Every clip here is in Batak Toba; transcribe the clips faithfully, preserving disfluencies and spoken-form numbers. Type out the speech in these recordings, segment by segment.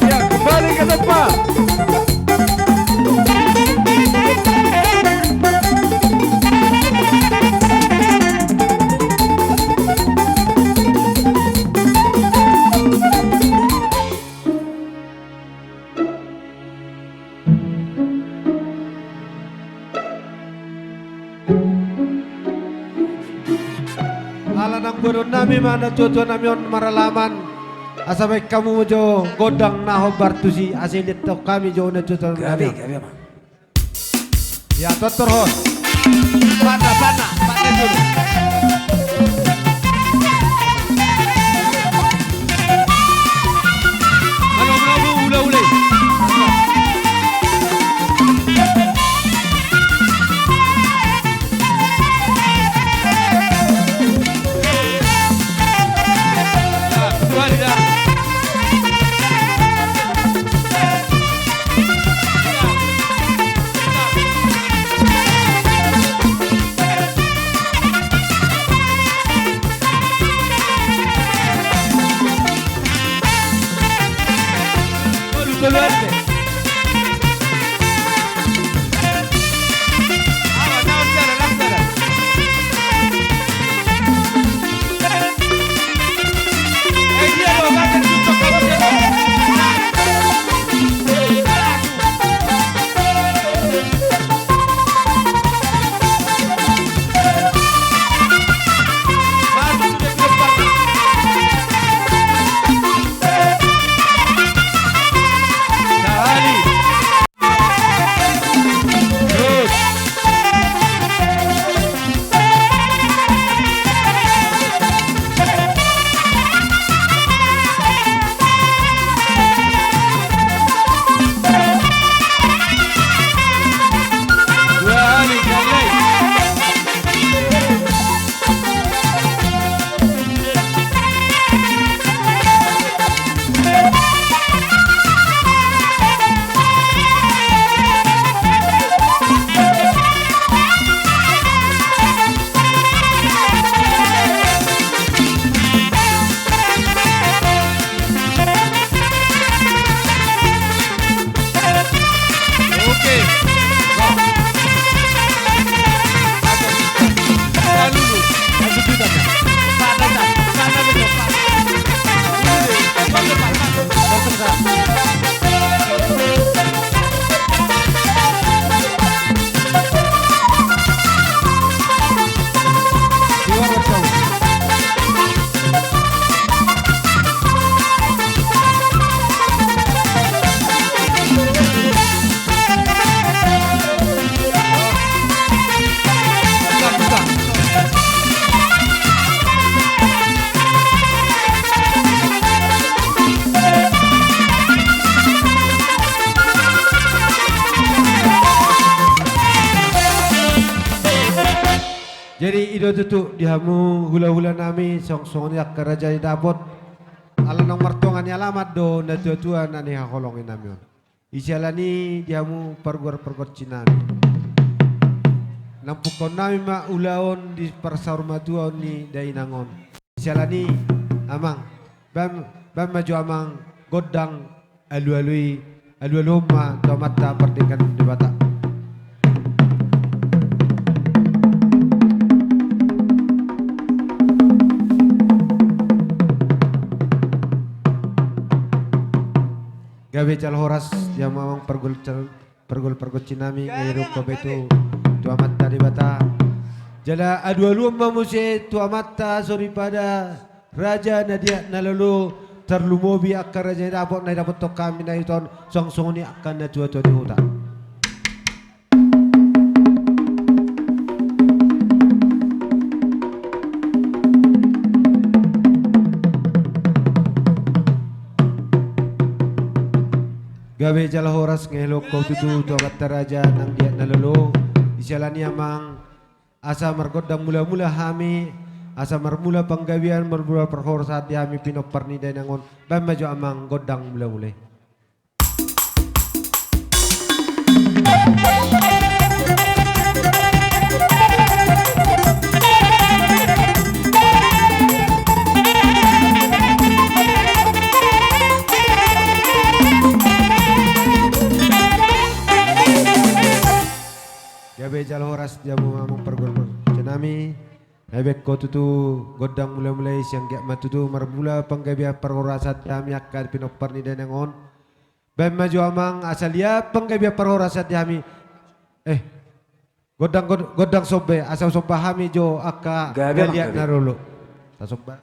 Ya, kembali ke tempat. Ala nang boanon nami ma na tuatua nami on maralaman, asa baen hamu jo gondang na hombar tusi, asa dilehon hami jo na tuatua nami. Gabe, gabe ma. Ya, tortor hon. Panna, panna, panna dulu. Manogu-nogu, ula-ula. Ya, keluar dah. Jadi i do tutu di hamu hulahula nami, songon songon i angka raja ni dapot. Ala naung martonga ni alaman do na tuatua na nihaholongi nami on. Di siala ni i di hamu pargual pargonsi nami. Nampungkon nami ma ulaon di parsaurmatuaon ni dainang on. Di siala ni i amang, baen, baen ma jo amang gondang alualu i, alualuhon ma tu Amanta pardenggan Debata. Gabe jala horas di hamu amang pargual, pargual pargonsi nami, nga i rungkop be tu, tu Amanta Debata. Jala alualuhon ma muse tu Amanta soripada raja na liat na lolo, tarlumobi angka raja na dapot, na didapothon hami na i on, songon songon i angka natuatua ni huta. Gabe jala horas nga i rungkop tutu tu Amanta raja nang liat na lolo. Di siala ni i amang, asa margondang mulamula hami, asa marmula panggabean, marmula parhorasan di hami pinompar ni dainang on. Baen ma jo amang gondang mulamula i. Gabe jala horas di hamu amang pargual pargonsi nami. Nga i baen ho tutu gondang mulamula i, sai anggiat ma tutu marmula panggabean parhorasan di hami angka pinompar ni dainang on. Baen ma jo amang asa liat panggabean parhorasan di hami. Eh, gondang, gond-, gondang somba i, asa somba hami jo angka na liat na lolo. Asa somba.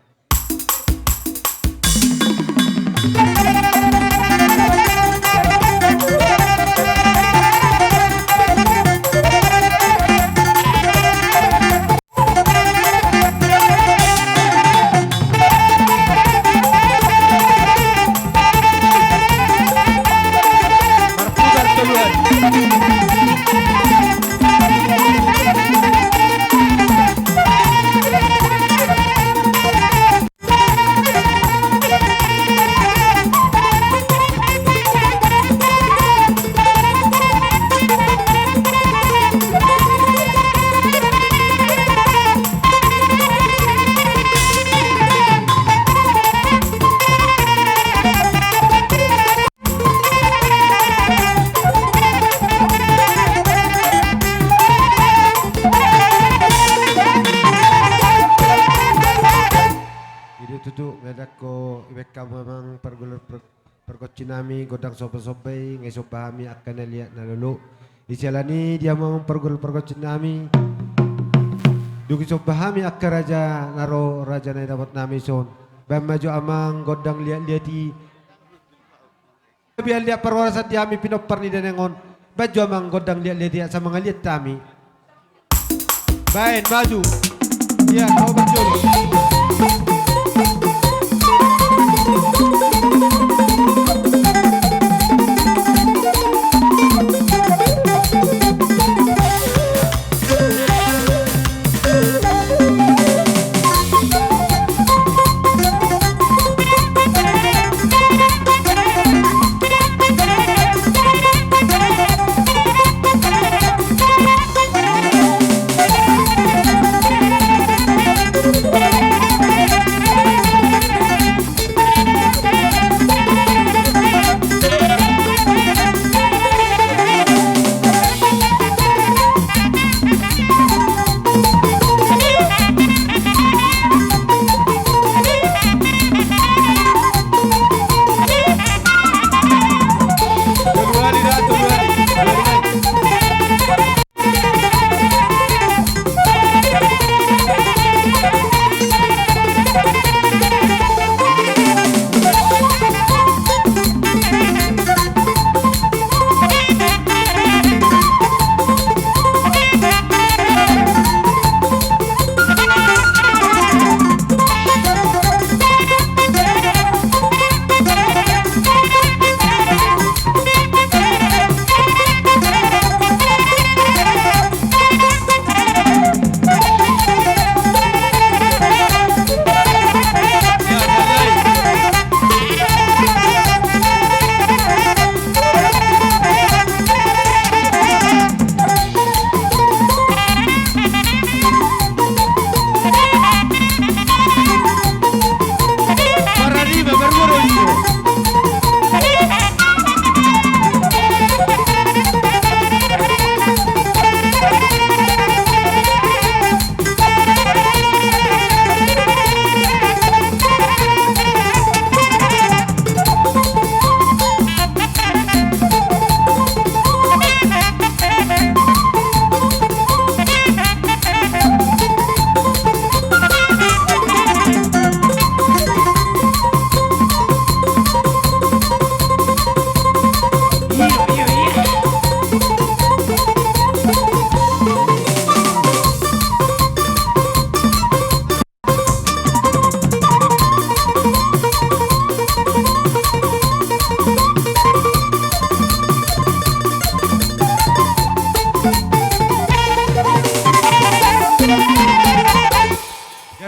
I do tutu, nga i baen ho, i baen hamu amang pargual par-, pargonsi nami gondang sombasomba i, nga i somba hami angka na liat na lolo. Di siala ni i di hamu amang pargual pargonsi nami, dung i somba hami angka raja na ro, raja na didapot nami son, baen ma jo amang gondang liatliat i. Gabe liat parhorasan di hami pinompar ni dainang on. Baen jo amang gondang liatliat i asa mangaliat hami. Baen, maju. Ia, kau maju.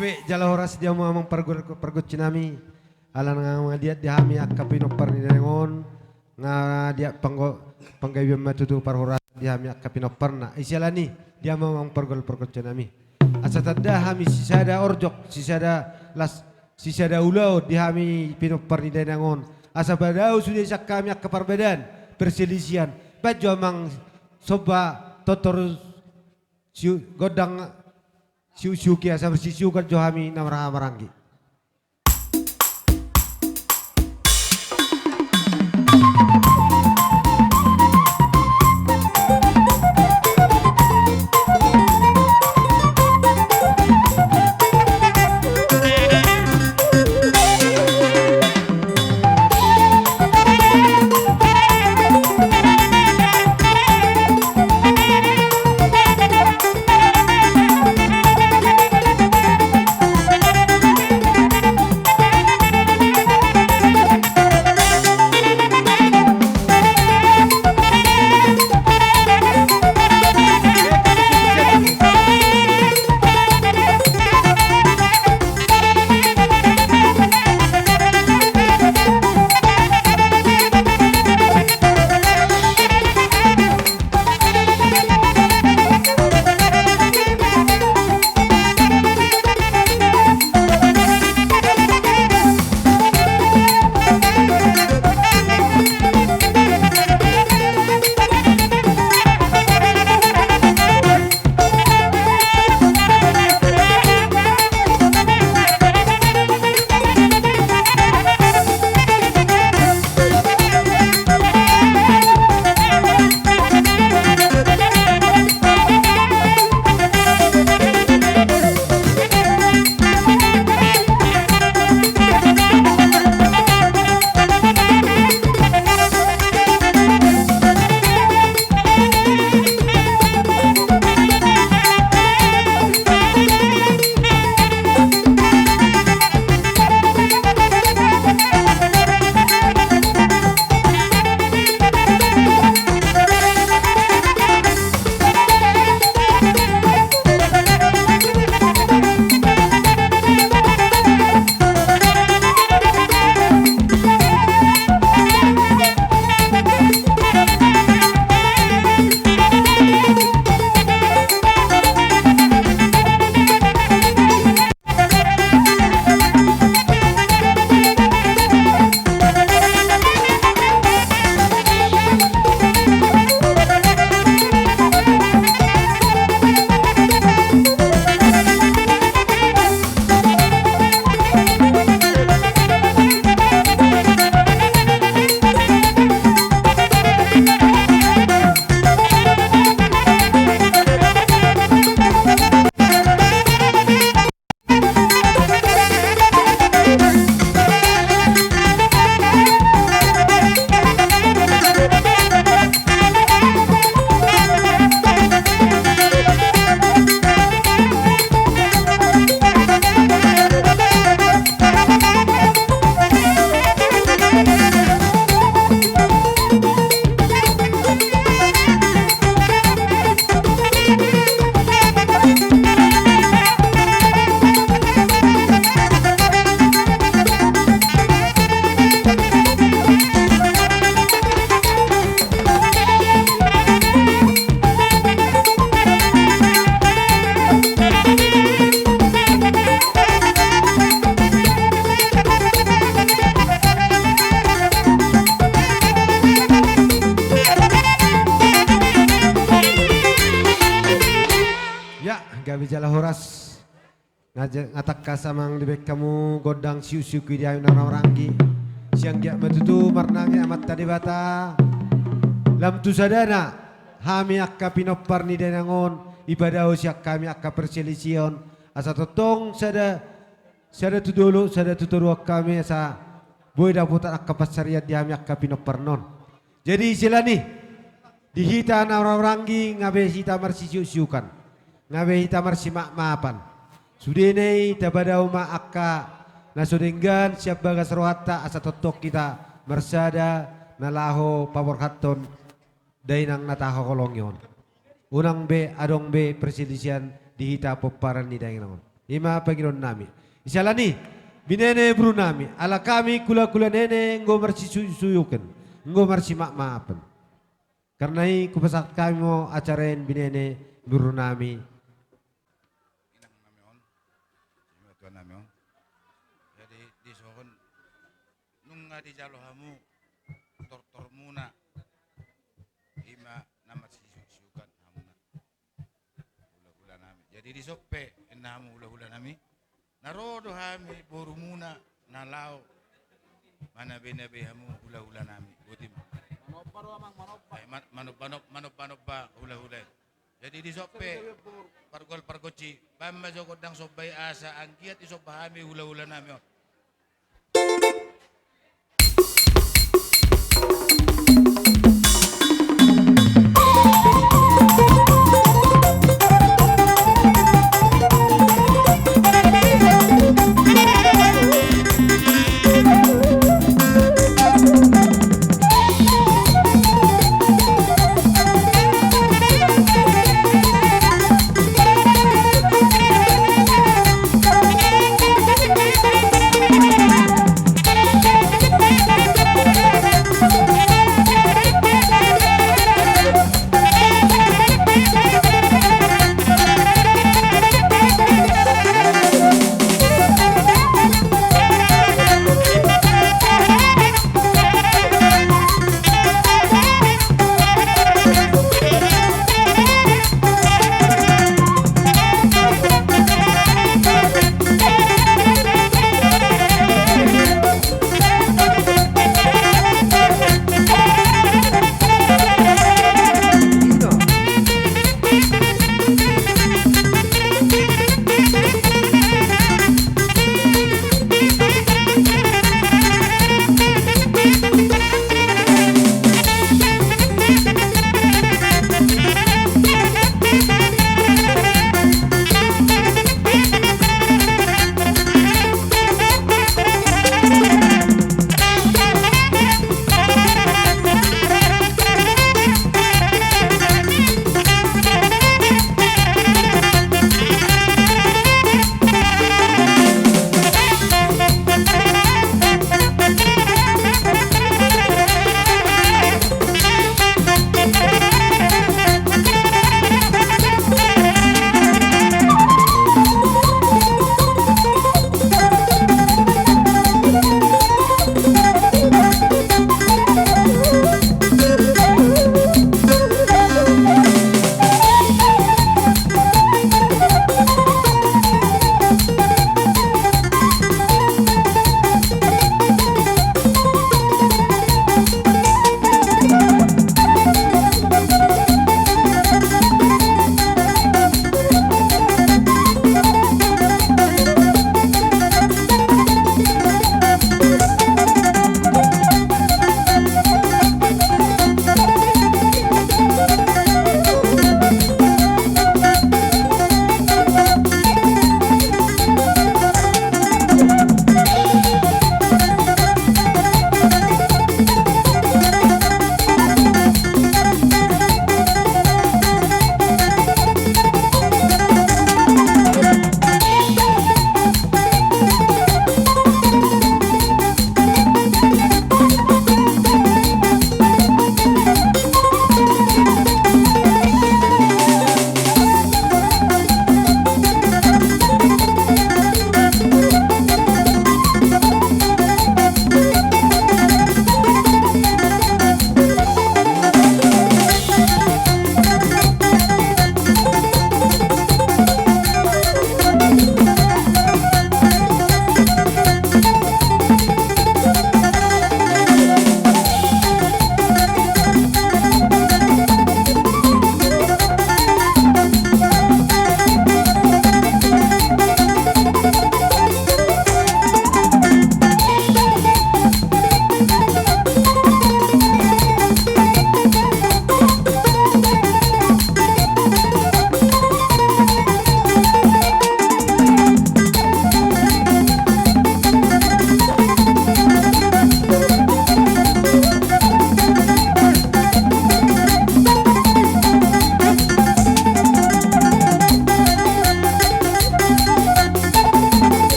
Gabe jala horas di hamu amang pargol-, pargonsi nami. Ala nga mangaliat di hami angka pinompar ni dainang on, nga diat panggo-, panggabean ma tutu parhorasan di hami angka pinomparna. Ai siala ni i di hamu amang pargol-, pargonsi nami. Asa tanda hami sisada orjok, sisada las, sisada ulaon di hami pinompar ni dainang on. Asa padao sude sian hami angka parbadaan, perselisihan. Baen jo amang somba tontor siu-, gondang siuksiuki asa marsiuksiukan jo hami na marhahamaranggi. Ya, gabe jala horas. Nga ja-, nga tangkas amang dibaen hamu gondang siuksiuki di hami na marhahamaranggi. Sai anggiat ma tutu marnami Amanta Debata. Lam tu sadana hami angka pinompar ni dainang on, ipadao sian hami angka perselisihan. Asa tongtong sada, sada tu dolok, sada tu toruan hami, asa boi dapotan angka pansarian di hami angka pinomparna on. Jadi siala ni i, di hita na marhahamaranggi, nga be hita marsisiuksiukan, nga be hita marsimaafmaafan. Sudena i tapadao ma angka na so denggan sian bagas rohanta asa tongtong hita marsada na laho paborhathon dainang na tahaholongi on. Unang be adong be perselisihan di hita pomparan ni dainang on. I ma pangidoannami. Siala ni i, binene borunami, ala hami hulahula nene enggo marsisuyuksuyukon, enggo marsimaafmaafon. Karna i hupasahat hami ma acara i, binene borunami. Inangnami on, simatua nami on. Jadi dison nunga dijalo hamu tortormuna, i ma na marsisuyuksuyukon hamuna, hulahulanami. Jadi dison pe, inna hamu hulahulanami, na ro do hami borumuna na laho manabenabe hamu hulahulanami. Boti ma. Manomba do, Amang, manomba. Eh, man-, manomba, manomba, manomba, manomba, hulahula. Jadi dison pe, pargual pargonsi, baen ma jo gondang somba i asa anggiat disomba hami hulahulanami on.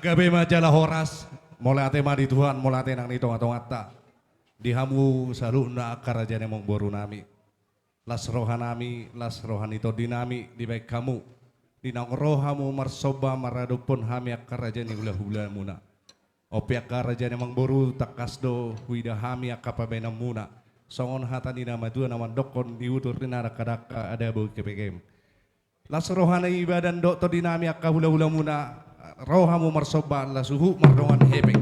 Gabe ma jala horas, mauliate ma di Tuhan, mauliate nang di tonga-tonganta. Di hamu saluhutna angka raja ni amangboru nami. Las roha nami, las roha ni tondi nami dibaen hamu. Di naung ro hamu marsomba maradophon hami angka raja ni hula-hula muna. On pe angka raja ni amangboru, tangkas do huida hami angka pabaenon muna. Songon hata ni na matua na mandokhon, di udur ni na dangka-dangka ada boi hepengem. Las roha ni badan dohot tondi nami angka hula-hula muna, ro hamu marsomba, las huhut mardongan hepeng.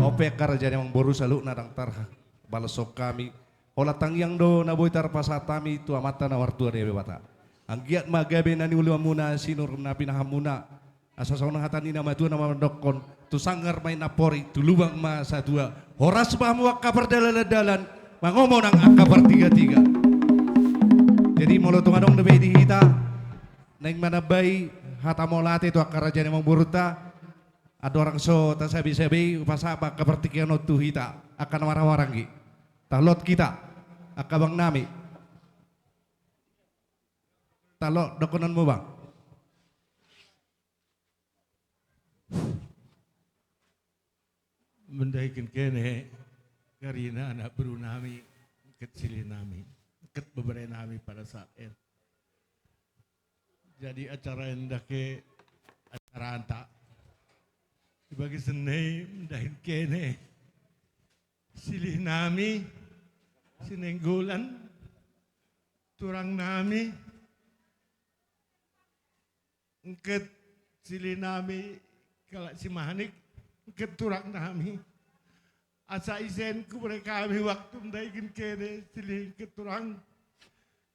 On pe angka raja ni amangboru saluhutna ndang tarbalos hami. Holan tangiang do na boi tarpasahat hami tu Amanta na martua Debata. Anggiat ma gabe na niula muna sinur na pinahan muna. Asa songon hata ni na matua na mandokhon, tu sanggar ma inna pori, tu lubang ma satua. Horas ma hamu angka pardalan-dalan, mangomo nang angka partiga-tiga. Jadi molo tung adong dope di hita naeng manambai hata mauliate tu angka raja ni amangborunta, andorang so tasabe-sabe, hupasahat ma angka partingkian on tu hita angka na marhahamaranggi. Taholhon hita angka abang nami. Taholhon dohononmu, bang. Mandaiken kene, karina anak boru nami, angka silih nami, angka bebere nami pada saat en. Jadi acara enda ke acaranta. Di bagasan na i mandaiken kene, silih nami, Sinenggolan, turang nami, angka silih nami, kalak Simanik, angka turang nami. Asa isen hubere hami waktu mandaiken kene silih angka turang.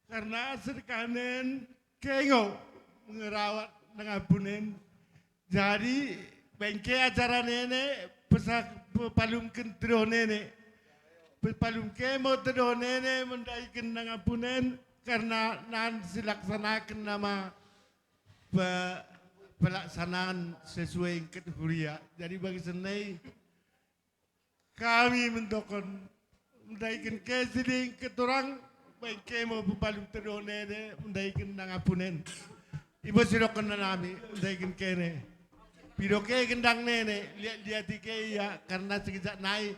Karna sirkanen kengo mengerawat nang ampunen. Jadi baen ke acara nene, pesa-, pe-, palumken tedo nene. Pe-, palumke mo tedo nene mandaiken nang ampunen, karna naeng silaksanaken nama pe-, pelaksanaan sesuai angka huria. Jadi bagasan na i hami mandokhon, mandaiken ke silih angka turang, baen ke mo pe-, palum tedo nene, mandaiken nang ampunen. I ma sidohonon nami, mandaiken kene. Pido ke gendang nene, liat-liat i ke ia, karna sekejap na i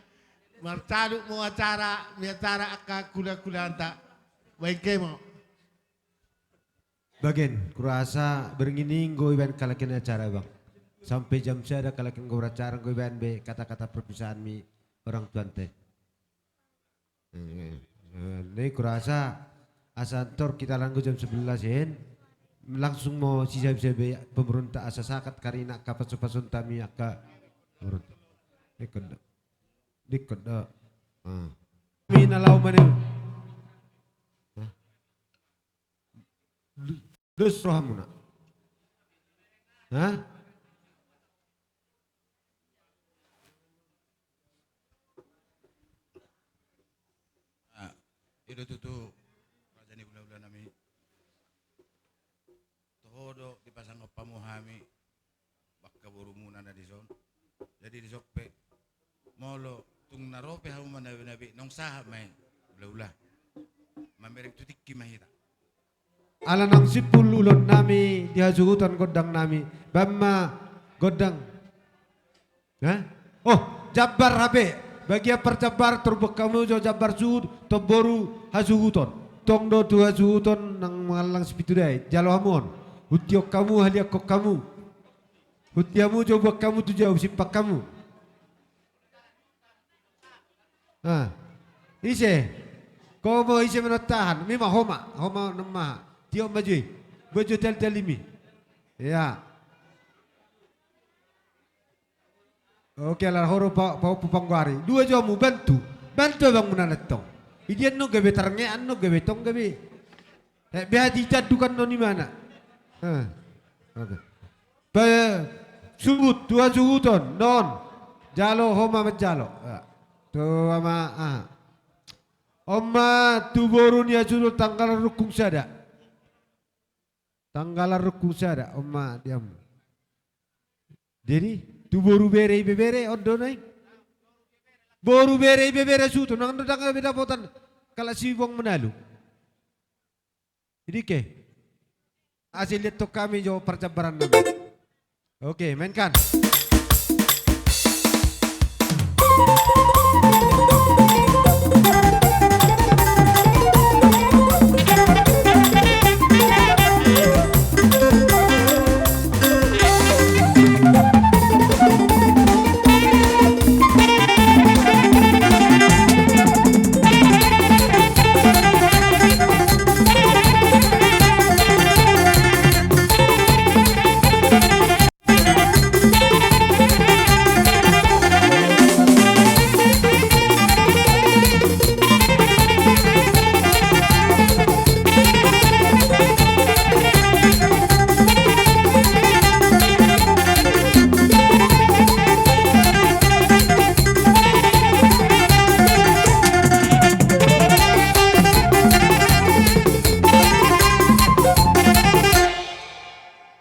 marsalut ma acara, ni acara angka hula-hulanta. Baen ke ma. Bagen, kurasa berngininggo ibaen halak ni acara, bang. Sampe jam sada halak ni acara, anggo ibaen be kata-kata perpisahanmi orang tuanta. Eh, eh, eh, ni kurasa asa tor hita langgo jam sebelas en, langsung ma sisabe-sabe pemerintah asa sahat karina angka pasu-pasunta mi angka pemerintah. Ingkon do. Ingkon do. Ah. Mina lau mane. Hah? Dos rohamuna. Hah? Ah, i do tutu raja ni hula-hula nami. Toho do dipasangap hamu hami, angka borumuna na dison. Jadi dison pe, molo tung na ro pe hamu manabe-nabe, naung sahat ma i, hula-hula. Mamereng tu tingki ma hita. Ala naung simpul ulaon nami di hasuhuton gondang nami, baen ma gondang. Hah? Oh, jambar hape. Bagian parjambar, tor buat hamu jo jambar suhut, tong boru hasuhuton. Tong do tu hasuhuton nang mangallang sipitu dai. Jalo hamu on. Hutiop hamu, haliangkon hamu. Hutiop hamu jo buat hamu tu jauh, simpang hamu. Ah. Ise. Komo ise manahan. Ima homa, homa nama. Tiop ma jo i. Buat jo tali-talimi. Ya. Oke, ala horo pa, pa, panggoari. Dua jo hamu bantu. Bantu abangmuna na tong. Idia annon gabe tarngean annon gabe tong gabe. Eh, beha ditandukan non imana. Eh, oke. Pe, suhut, tu hasuhuton, non. Jalo, homa manjalo. Ya. Tu ama, ah. On ma tu boru ni hasuhuton tanggalan rungkung sada. Tanggalan rungkung sada, on ma di hamu. Jadi, tu boru bere ibebere, on do nai. Boru bere ibebere suhut, nang do ndang gabe dapotan, halak Sibuang Manalu. Jadi ke. Asa liat tong hami jo parjambaran nami. Oke, mainkan.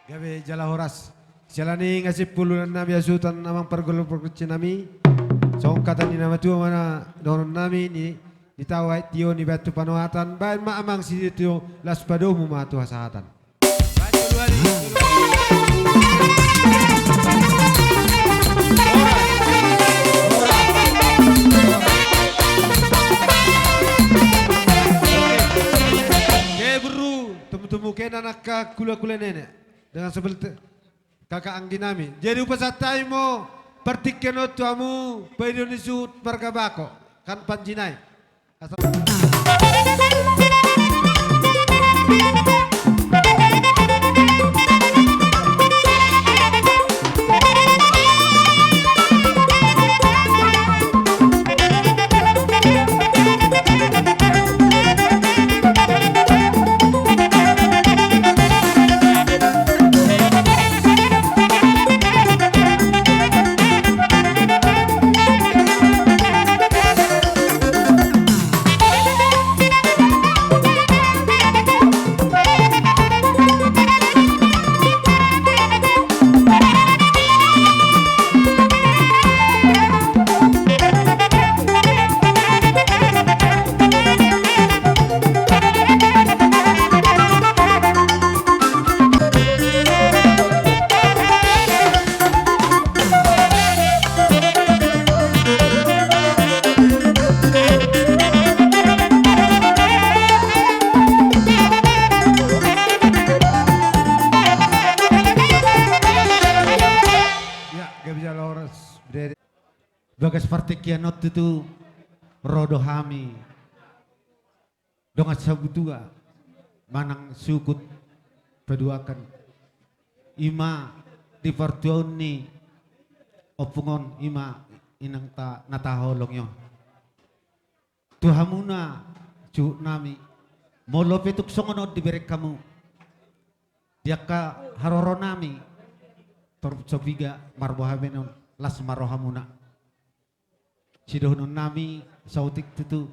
Gabe jala horas. Siala ni nga simpul unang nami hasuhuton amang parguru pargonsi nami. Songon hata ni na matua ma na dohonon nami ni, ni tau aek tio ni batu panoatan, baen ma amang sitio las padomu ma tu hasahatan. Oke, guru, temu-temu kena nangka kula-kula nenek. Dengan sebelte-, kakak anggi nami. Jadi hupasahat hami ma partingkian on tu hamu, paido ni suhut marga Bako, kan Panji nai. Asa- Ya, gabe jala horas, berdiri. Bagas partingkian on tutu ro do hami dongan sabutua manang sukut paduahon. I ma di partuaon ni ompung on, i ma inangta na tahaholongi on. Tu hamuna suhut nami, molo pe tung songon on dibereng hamu di angka haroro nami, tor so piga marboa hami on, las ma rohamuna. Sidohonon nami saotik tutu,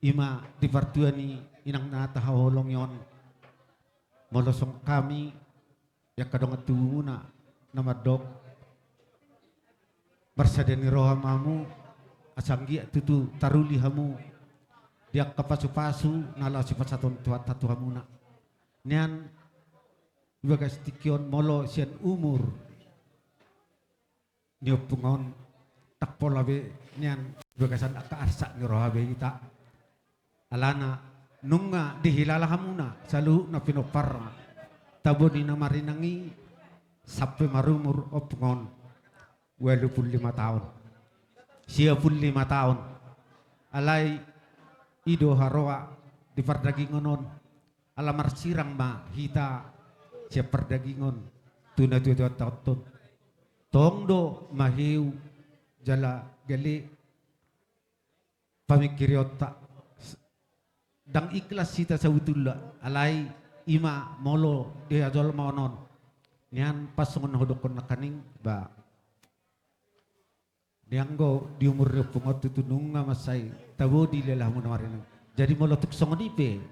i ma di partua ni inang na tahaholongi on. Molo songon hami di angka dongan tubumuna na mandok, marsada ni roha ma hamu, asa anggiat tutu taruli hamu di angka pasupasu na laho sipasahaton Tuhanta tu hamuna. Nian di bagas tingki on molo sian umur ni ompung on, ndang pola be nian di bagasan angka arsak ni roha be hita. Alana nunga dihilala hamuna saluhutna pinomparna tabo ni na marinang i sampe marumur ompung on ualu pulu lima taon, sia pulu lima taon. Alai i do haroa di pardagingon on. Ala marsirang ma hita sian pardagingon tu natuatuanta on. Tong do maheu jala gale pamingkirionta. Ndang ikhlas hita sabutulna, alai i ma molo di hajolmaon on. Nian pas songon na hudokkon nangkaning, ba, nian do di umur ni ompung on tutu nunga mansai tabo dihilala hamu na marinang. Jadi molo tung songon i pe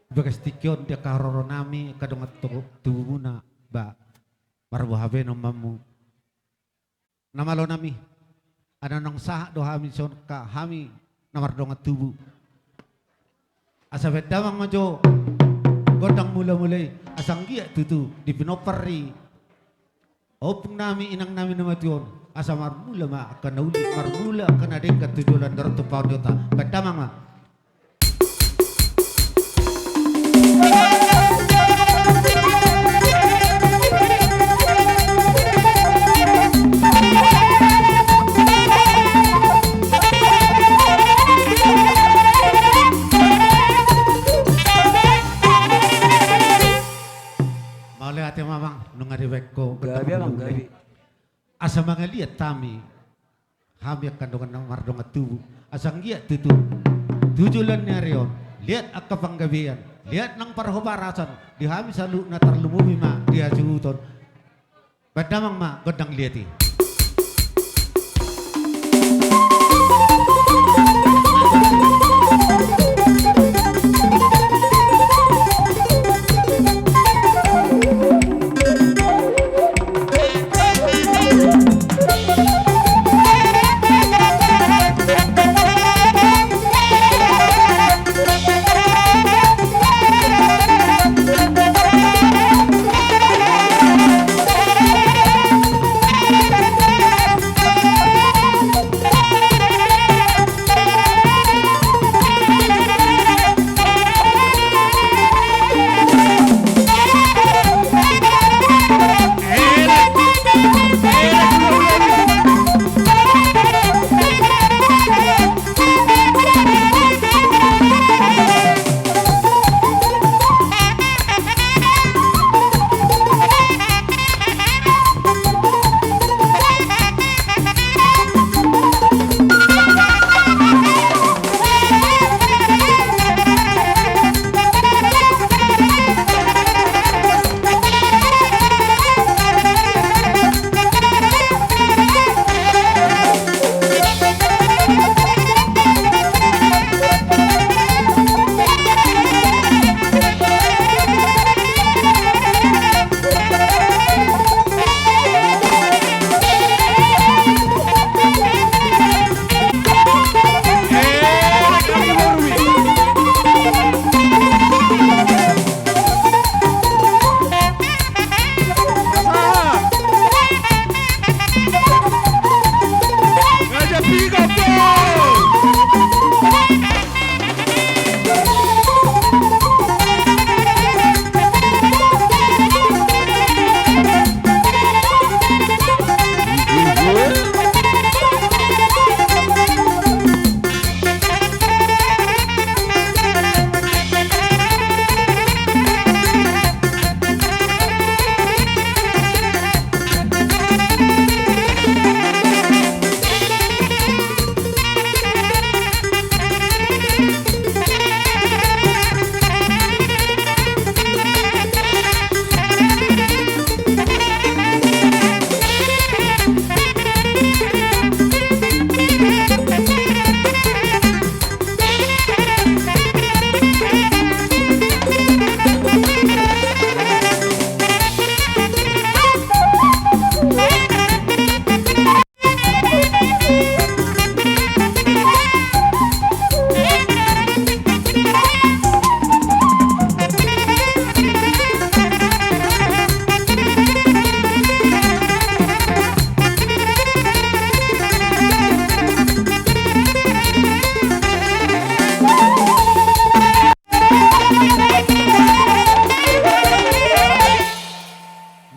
di bagas tingki on di angka haroro nami, angka dongan to-, tubumuna, ba, marboa hape on ma hamu. Na malo nami, ala naung sahat do hami songon angka hami na mardongan tubu. Asa baen damang ma jo gondang mulamula i, asa anggiat tutu di pinompar ni ompung nami, inang nami na matua on, Asa marmula ma angka na uli, marmula angka na denggan tu joloan ni ari on tumpahon ni ota. Bahen damang ma. Mauliate ma amang, nunga dibahen ho. Gabe amang, gabe. Asa mangaliat hami, hami angka dongan na mardongan tubu, asa anggiat tutu tu joloan ni ari on, liat angka panggabean, liat nang parhobarasan di hami saluhutna, tarlumobi ma di hasuhuton. Bahen damang ma gondang liat i.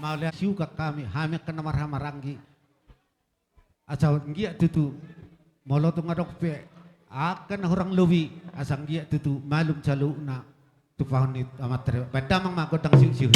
Mauliate, siukang hami, hami angka na marhahamaranggi. Asa anggiat tutu, molo tung adong pe angka na hurang lobi, asa anggiat tutu malum saluhutna tumpahon ni Amanta Debata. Bahen damang ma gondang siuksiu.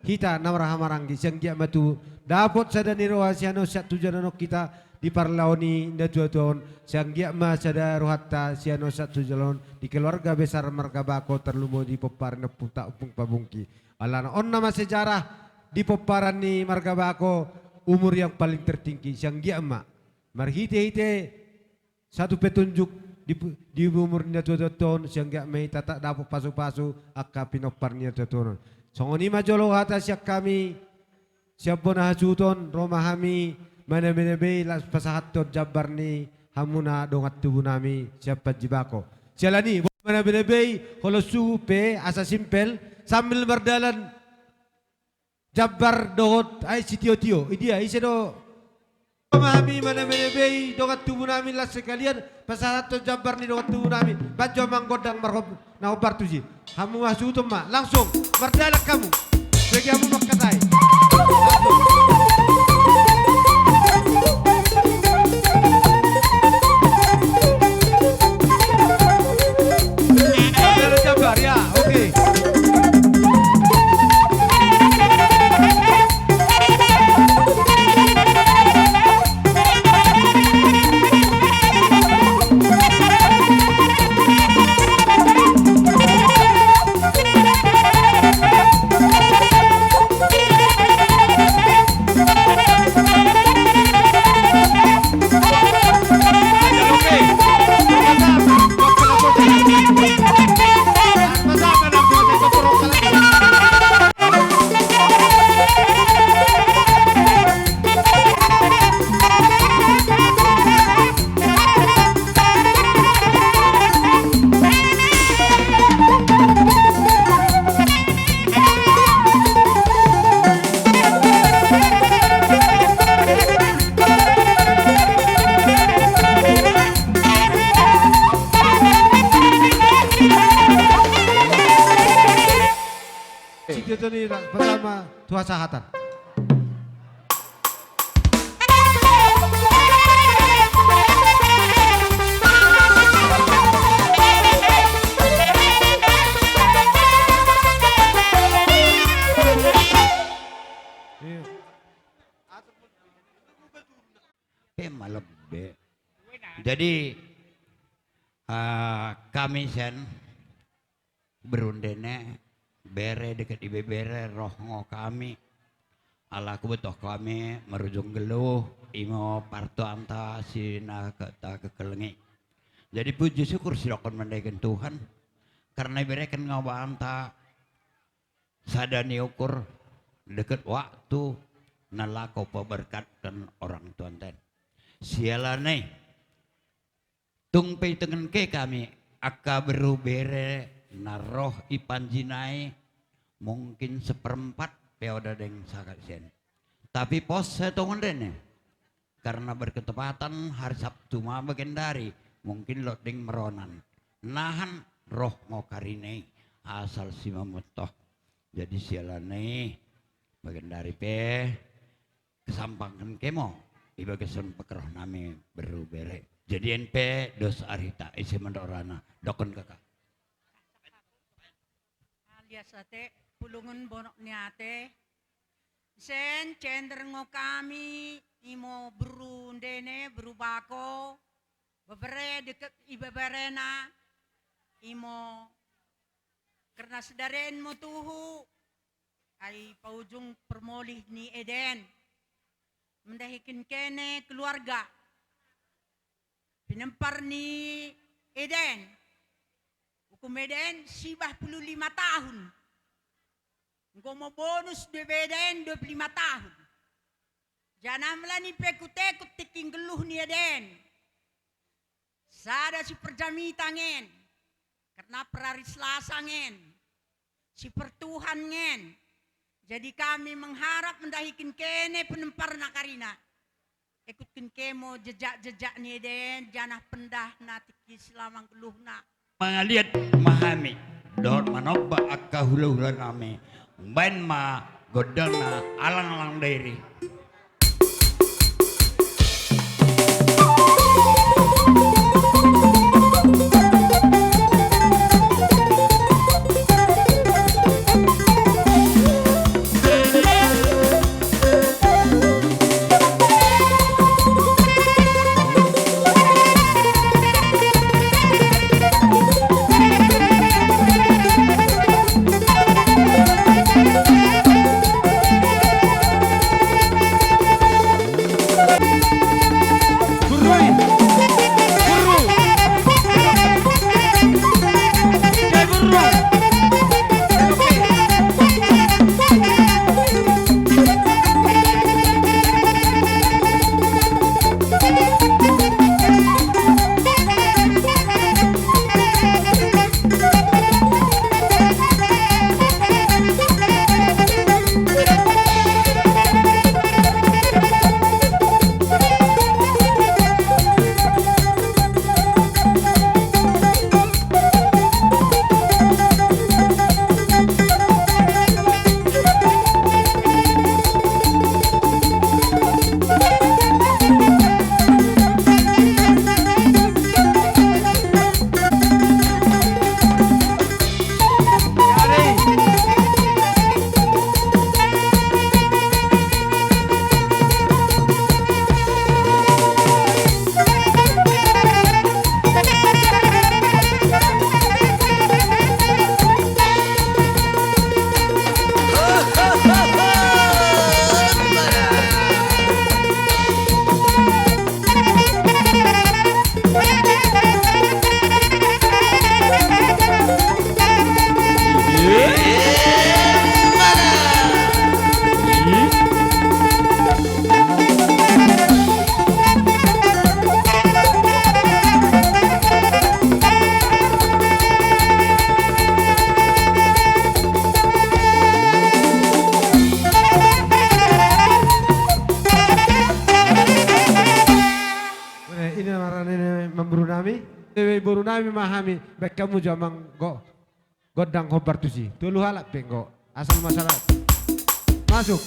Hita na marhahamaranggi, sai anggiat ma tutu dapot sada ni roha sian on sahat tu joloan on hita di parlahon ni natuatua on, sai anggiat ma sada rohanta sian on sahat tu joloan on di keluarga besar marga Bako, tarlumobi di pomparan ni ompunta Ompung Pamungki. Alana on nama sejarah di pomparan ni marga Bako, umur yang paling tertinggi, sai anggiat ma marhitehite satu petunjuk di, di umur ni natuatua on, sai anggiat ma hita dapot pasupasu angka pinompar ni natuatua on. Songon i ma jolo hata sian hami, sian bona hasuhuton, ro ma hami manambenabei laos pasahathon jambar ni hamuna dongan tubunami sian Panji Bako. Siala ni i, manambenabei, holan suhut pe asa simpel, sambil mardalan jambar dohot ai sitiotio. Idia, ise do? Hami manambenabei dongan tubunami laos sekalian pasahathon jambar ni dongan tubunami. Baen jo amang gondang marhom-, na hombar tusi. Hamu hasuhuton ma, langsung mardalan hamu. Bege hamu mangkatai. Mardalan jambar, ya, oke. Sitiotio ni na pertama, tu hasahatan. Pe malebbe. Jadi, ah, kami sian Berundene, bere, deket ibebere, roh ngo kami. Ala huboto hami marujung geluh, imo partuanta si na ke-, takekelengi. Jadi puji syukur sidokkon mandaiken Tuhan, karena ibereken ngo banta sada ni ukur, deket waktu, na laho paberkatken orang tuanta. Siala ni i, tung pe itongen ke kami, angka beru bere na roh i Panji nai, mungkin seperempat pe oda deng sahat sian. Tapi pos sa tongon dene. Karena berketepatan hari Sabtu ma bagendari, mungkin lot deng meronan. Nahan roh ngo karina i, asal simamotoh. Jadi siala ni i, bagendari pe, kesampangken ke mo, i bagasan pangkeroh nami beru bere. Jadi on pe dos arita, ise mandok rohana, dokkon kakak. Alias ate, pulungun bonok ni ate. Sian cender ngo kami, imo beru ndene, beru bako, bebere deket ibeberena, imo kerna sedareen mo tuhu, ai paujung permolih ni eden. Mendahiken kene keluarga. Pinempar ni eden. Hukum eden siwah pulu lima tahun. Enggo mo bonus do be eden dua pulu lima tahun. Janah mela ni pekut-ekut tingki geluh ni eden. Sada si perjamita ngen, kerna perari Selasa ngen, si pertuhan ngen. Jadi kami mengharap mendahiken kene penempar na karina. Ekutken ke mo jejak-jejak ni eden, janah pendahna tingki silamang geluhna. Mangaliat ma hami, dohot manomba angka hula-hula nami, umbaen ma gondangna alang-alang dairi. Rara nene mamboru nami, eh, boru nami ma hami, baen hamu jo amang go-, gondang hombar tusi. Tolu halak pe go. Asal masalah. Masuk.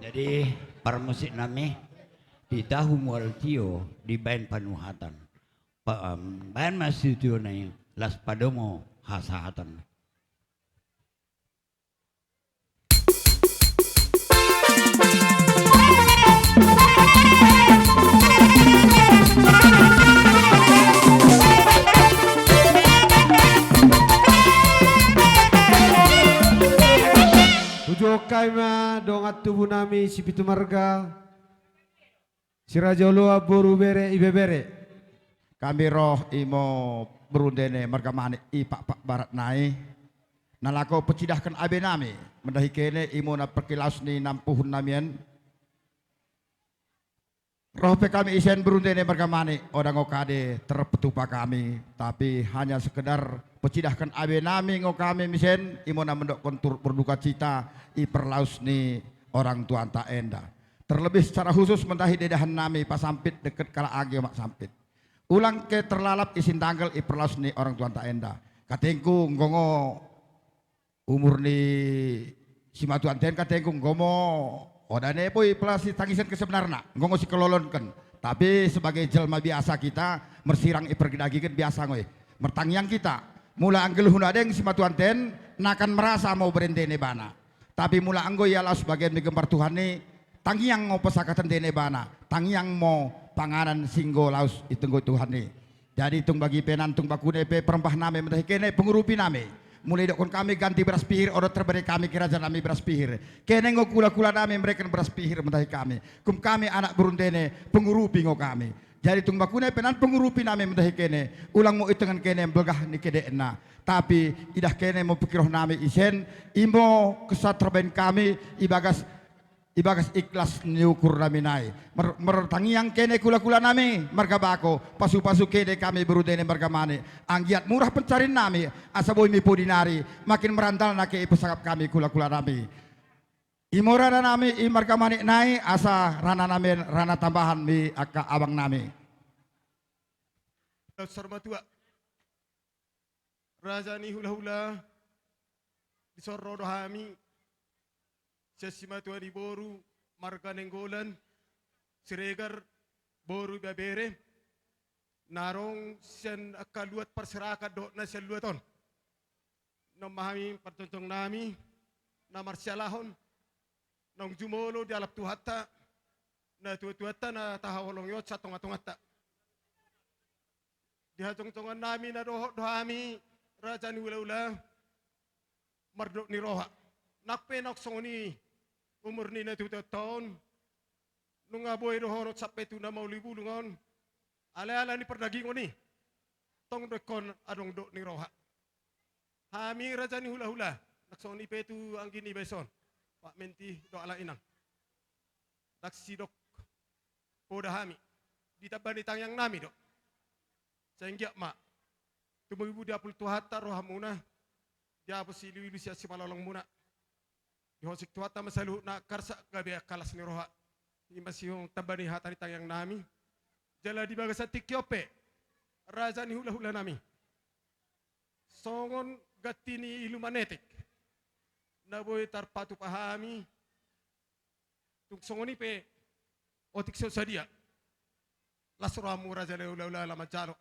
Jadi, parmusik nami, titah mual tio dibaen panuhatan. Pa-, em, baen ma sitiona i, laos padomu hasahatan. Tujuhon hami ma dongan tubu nami Sipitu Marga, Si Raja Oloan boru, bere, ibebere. Hami ro imo Berundene marga Manik i Pakpak Barat nai. Na laho pacidahkon abe nami mandahi kene imo na parkilaos ni nampuhun nami an. Ro pe hami isen Berundene marga Manik, ndang ro kade terpatupa hami, tapi hanya sekedar pacidahkon abe nami ro hami isen imo na mandokkon turut berduka cita i parlaos ni orang tuanta enda. Terlebih secara khusus mandahi dedahan nami Pasampit deket Kalaanggio Maksampit. Ulang ke terlalap i sindanggel i parlaos ni orang tuanta enda. Katengku, nggo ngo umur ni simatuanta en, katengku, nggo mo. Oda ne boi pala sitangisan ke sebenarna, nggo ngo sikololonken. Tapi sebagai jelma biasa kita, marsirang i pardagingon biasa ngo i. Martangiang kita. Mula anggo olo na adong simatuanta en, na akan merasa mo berendene ibana. Tapi mula anggo ia laos bagian ni gembar Tuhan i, tangiang mo pasakaton dene ibana, tangiang mo panganan singgo laos itenggo Tuhan i. Jadi tung bagi pe nan tung bakune pe parembah nami mandahi kene pangurupi nami. Mula idokkon hami ganti beras pihir, ondot terbere hami ke raja nami beras pihir. Kene ngo kula-kula nami mereken beras pihir mandahi hami. Kum hami anak Berundene pangurupi ngo hami. Jadi tung bakune pe nan pangurupi nami mandahi kene, ulang mo itengon kene belgah ni kedekna. Tapi idah kene mo pingkiron nami isen, imo kesan tarbaen hami ibagas, ibagas ikhlas ni ukur nami nai. Mer-, mertangiang kene kula-kula nami marga Bako, pasu-pasu kene hami Berundene marga Manik. Anggiat murah pencarian nami, asa boi mi pudi nari, makin merandalna ke i pasangap hami kula-kula nami. Imo rana nami i marga Manik nai, asa rana nami rana tambahan ni angka abang nami. Saur matua, raja ni hula-hula, dison ro do hami sian simatua ni boru marga Nainggolan, Siregar, boru Ibebere, na adong sian angka luat parserakan dohot na sian luat on. Nunga ma hami parjongjong nami na marsialahon, naung jumolo dialap Tuhanta, natua-tuanta na tahaholongi on sian tonga-tonganta. Di hajongjongan nami na dohot do hami raja ni hula-hula, mardok ni roha. Nang pe naung songon i umur ni natua-tuanta on, nunga boi dohonon sampe tu na mauli bulung on, alai ala ni pardagingon i, tong do ingkon adong dok ni roha. Hami raja ni hula-hula, nang songon i pe tu anggi niba ison, Pak Menti dohot Ala Inang. Ndang sidok poda hami, ditamba ni tangiang nami do. Sai anggiat ma tumimbo di ampul Tuhanta rohamuna, Diapus iluilu sian simalolongmuna. Dihosik Tuhanta ma saluhutna, karsa gabe angka las ni roha. I ma sihon tamba ni hata ni tangiangnami. Jala di bagasan tingki on pe, raja ni hulahulanami, songon ganti ni ilu manetek na boi tarpatupa hami. Tung songon i pe, otik so sadia las rohamu raja ni hulahula, laho manjalo.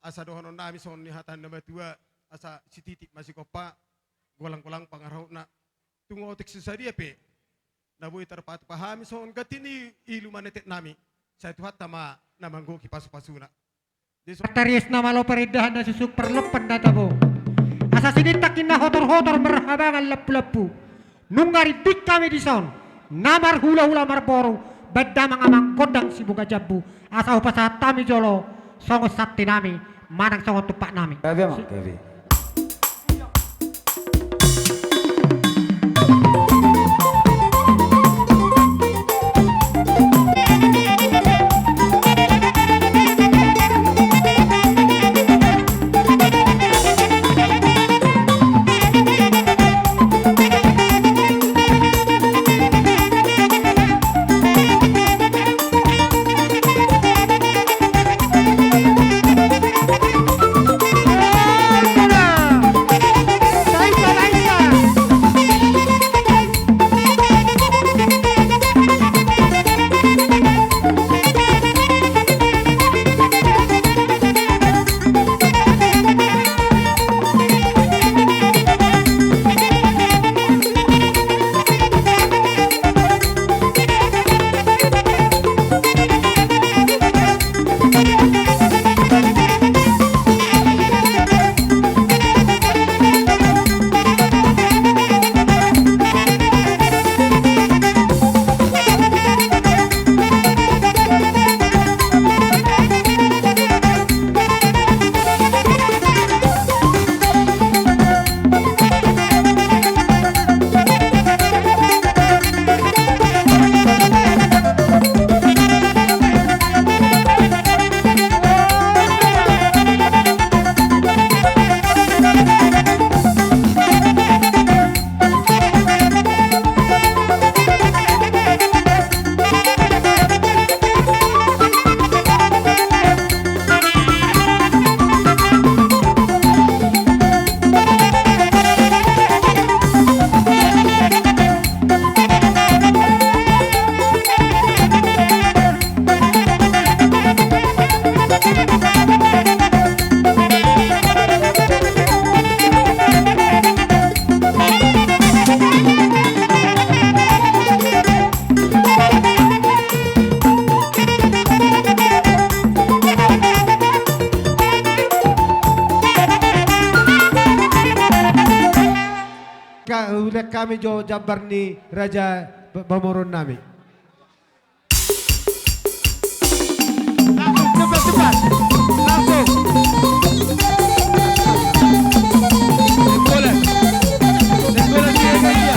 Asa dohononnami songon ni hata ni na matua, asa sititi ma sigompa, golanggolang pangarahutna. Tung otik so sadia pe na boi tarpatupa hami songon ganti ni ilu maneteknami, sai Tuhanta ma na manggohi pasupasuna. Jadi so- Tariasna malo parindahan na susuk, parlompan na tabo. Asa sinintak inna hotorhotor marhabangan lampulampu. Nunga rintik hami dison, na marhulahula marboru, baen damang amang gondang sibuga jambu. Asa hupasahat hami jolo songon santinami manang songon tumpaknami. Gabe, amang, gabe. Ka-, hulean hami jo jambar ni raja ba-, bamoruonnami. Langsung, cepat, cepat. Langsung. Bola. Bola dia, dia.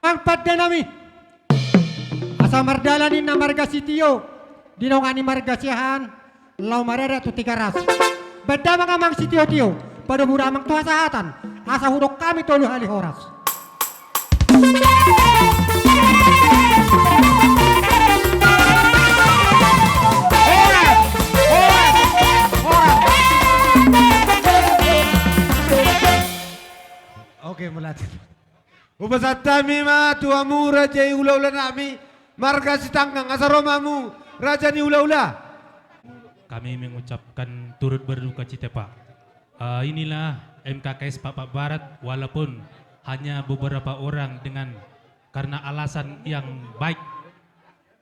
Amang pandenami, asa mardalan ninna marga Sitio, dinongani marga Siahaan, laho maradat tu Tigaras. Baen damang amang sitiotio, padomu damang tu hasahatan, asa hudok hami tolu hali horas. Horas! Horas! Horas! Oke, melatih. Hupasahat hami ma tu hamu raja ni hulahulanami, marga Sitanggang, asa ro ma hamu raja ni hulahula. Kami mengucapkan turut berduka cita, Pak. Eh, inilah M K K S Pakpak Barat, walaupun hanya beberapa orang dengan, karena alasan yang baik,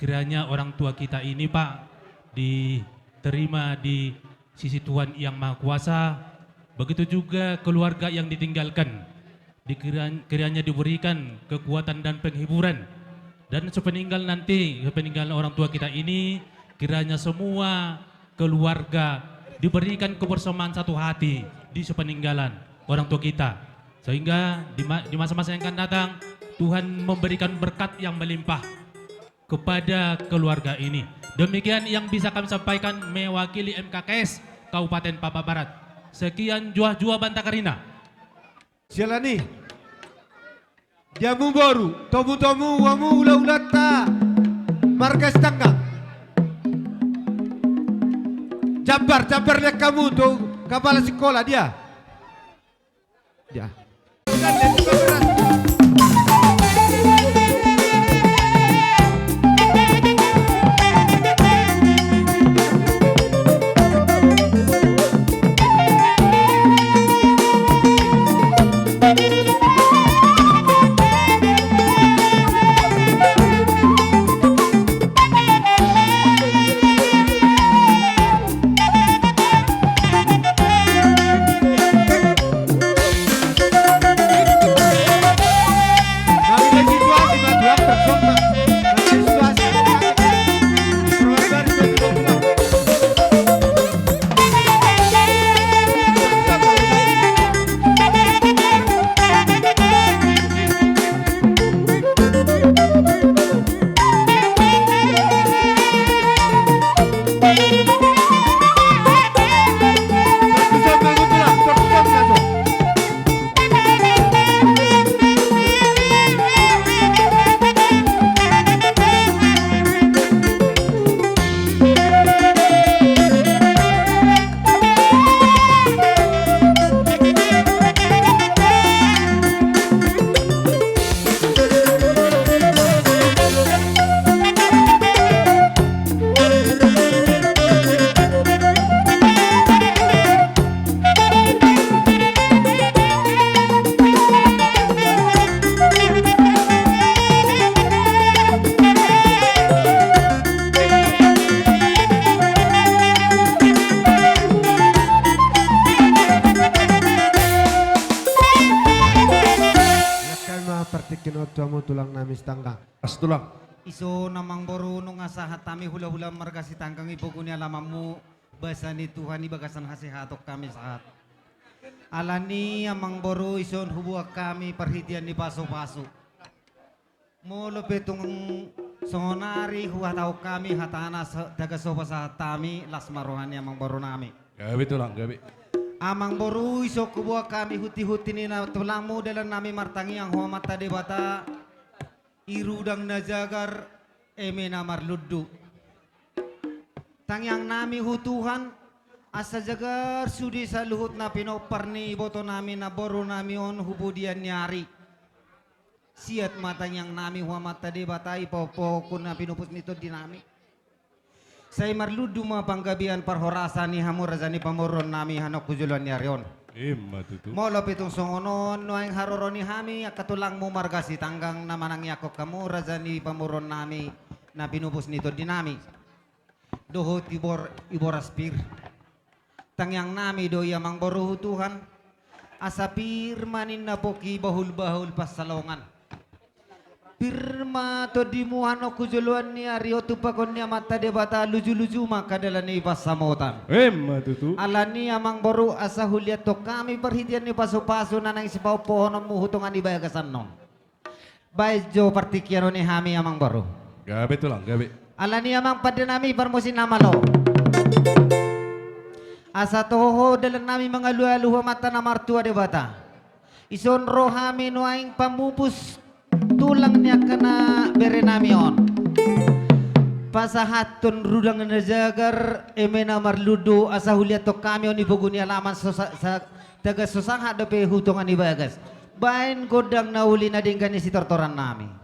kiranya orang tua kita ini, Pak, diterima di sisi Tuhan Yang Maha Kuasa, begitu juga keluarga yang ditinggalkan, dikira-, kiranya diberikan kekuatan dan penghiburan. Dan sepeninggal nanti, sepeninggal orang tua kita ini, kiranya semua keluarga diberikan kebersamaan satu hati di sepeninggalan orang tua kita. Sehingga di ma-, di masa-masa yang akan datang, Tuhan memberikan berkat yang melimpah kepada keluarga ini. Demikian yang bisa kami sampaikan mewakili M K K S Kabupaten Pakpak Barat. Sekian, juah-juah, banta karina. Siala ni i, di hamu boru, tomu-tomu hamu hula-hulanta marga Sitanggang. Jambar, jambar lean hamu tu kapala sikola dia. Dia. Iangkami ma partingkian on tu hamu tulang nami Sitanggang. As tulang. Ison amang boru, nunga sahat hami hula-hula marga Sitanggang i pogu ni alamanmu, basa ni Tuhan i bagasan hasehaton hami sahat. Alani amang boru, ison huboan hami parhitean ni pasu-pasu. Molo pe tung songon ari huhatahon hami hatana sa-, taga so pasahat hami, las ma roha ni amang boru nami. Gabe tulang, gabe. Amang boru, ison huboan hami hunti-hunti ni na tulangmu, dalan nami martangiang hu Amanta Debata, i rudang na jagar, eme na marlundu. Tangiang nami hu Tuhan, asa jagar sude saluhut na pinompar ni iboto nami, namboru nami on hu pudian ni ari. Siat ma tangiang nami hu Amanta Debata i, pahompu-pahompu na pinupus ni tondi nami. Sai marlundu ma panggabean parhorasan ni hamu raja ni pamoruon nami annon hu joloan ni ari on. Ima tutu. Molo pe tung songon on nuaeng haroro ni hami angka tulangmu marga Sitanggang na manangiangkon hamu raja ni pamoruon nami na pinupus ni tondi nami. Dohot ibor-, iboras pir. Tangiang nami do i amang boru hu Tuhan, asa pir ma ninna pongki, bahul-bahul pansalongan. Pir ma tondimu annon hu joloan ni ari on, tumpahon ni Amanta Debata, luju-luju ma angka dalan ni pansamotan. Ima tutu. Alani amang boru, asa huliathon hami parhitean ni pasu-pasu na naeng sipahompu-hompungmu hu tonga ni bagas annon. Baen jo partingkian on i hami amang boru. Gabe tulang, gabe. Alani amang pande nami parmusi na malo, asa toho dalan nami mangalu-alu hu Amanta na martua Debata. Ison ro hami nuaeng pamupus tulang ni angka na bere nami on, pasahathon rudang na jagar, eme na marlundu, asa huliathon hami on i pogu ni alaman so sa-, sa-, taga so sahat dope hu tonga ni bagas. Baen gondang na uli na denggan ni sitortoran nami.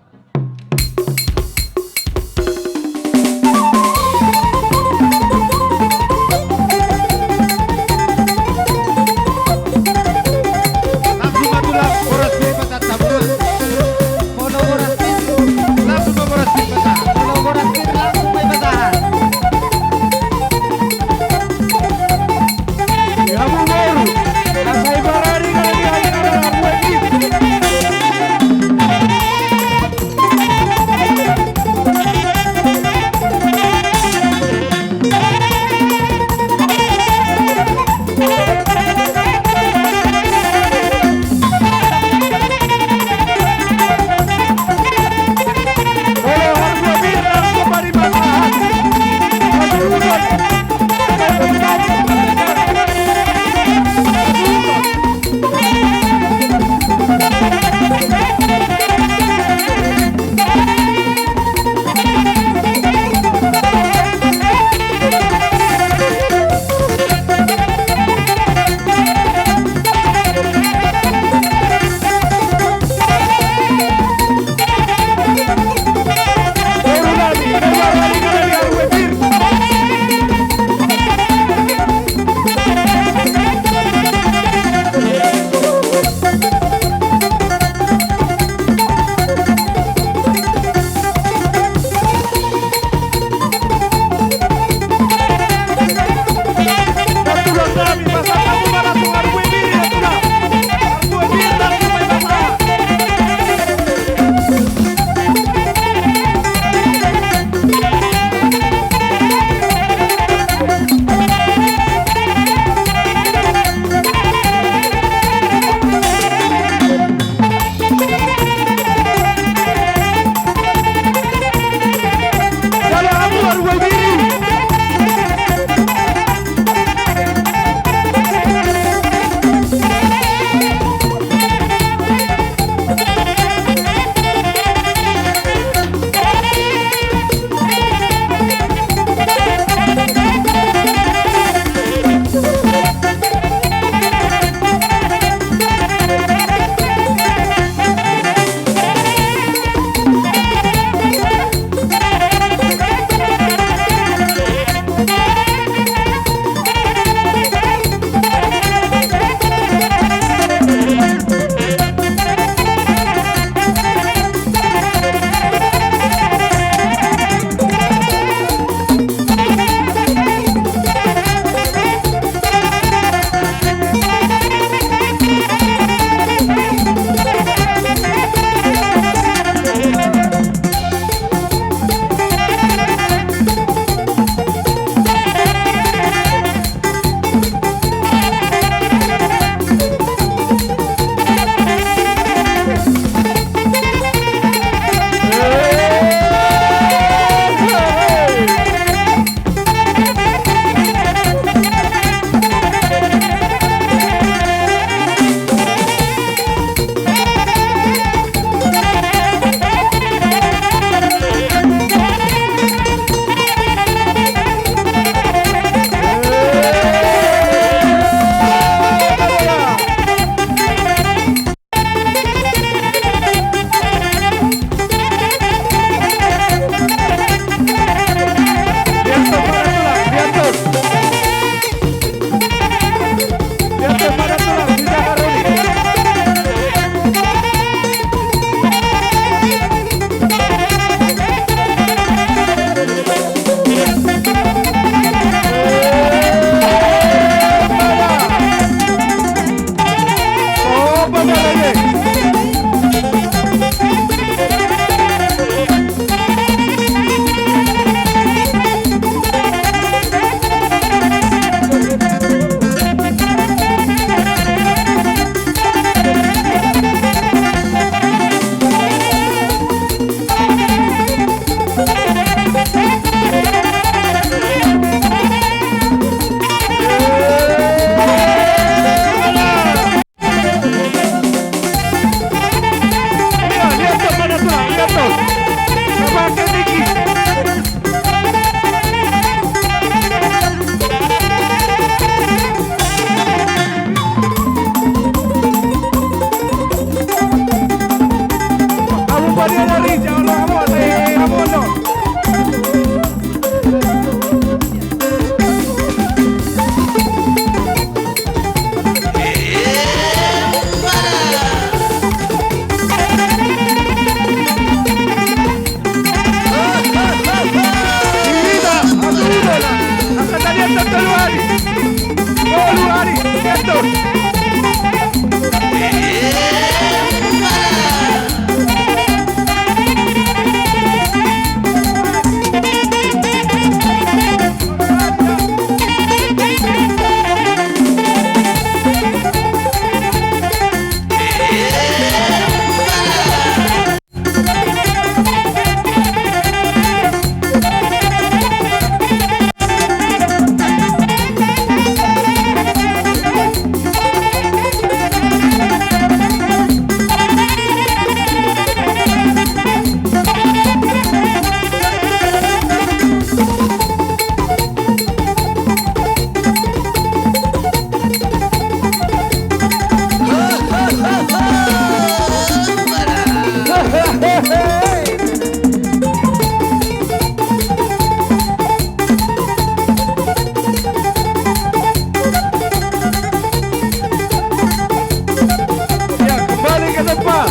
Ya, kembali ke tempat.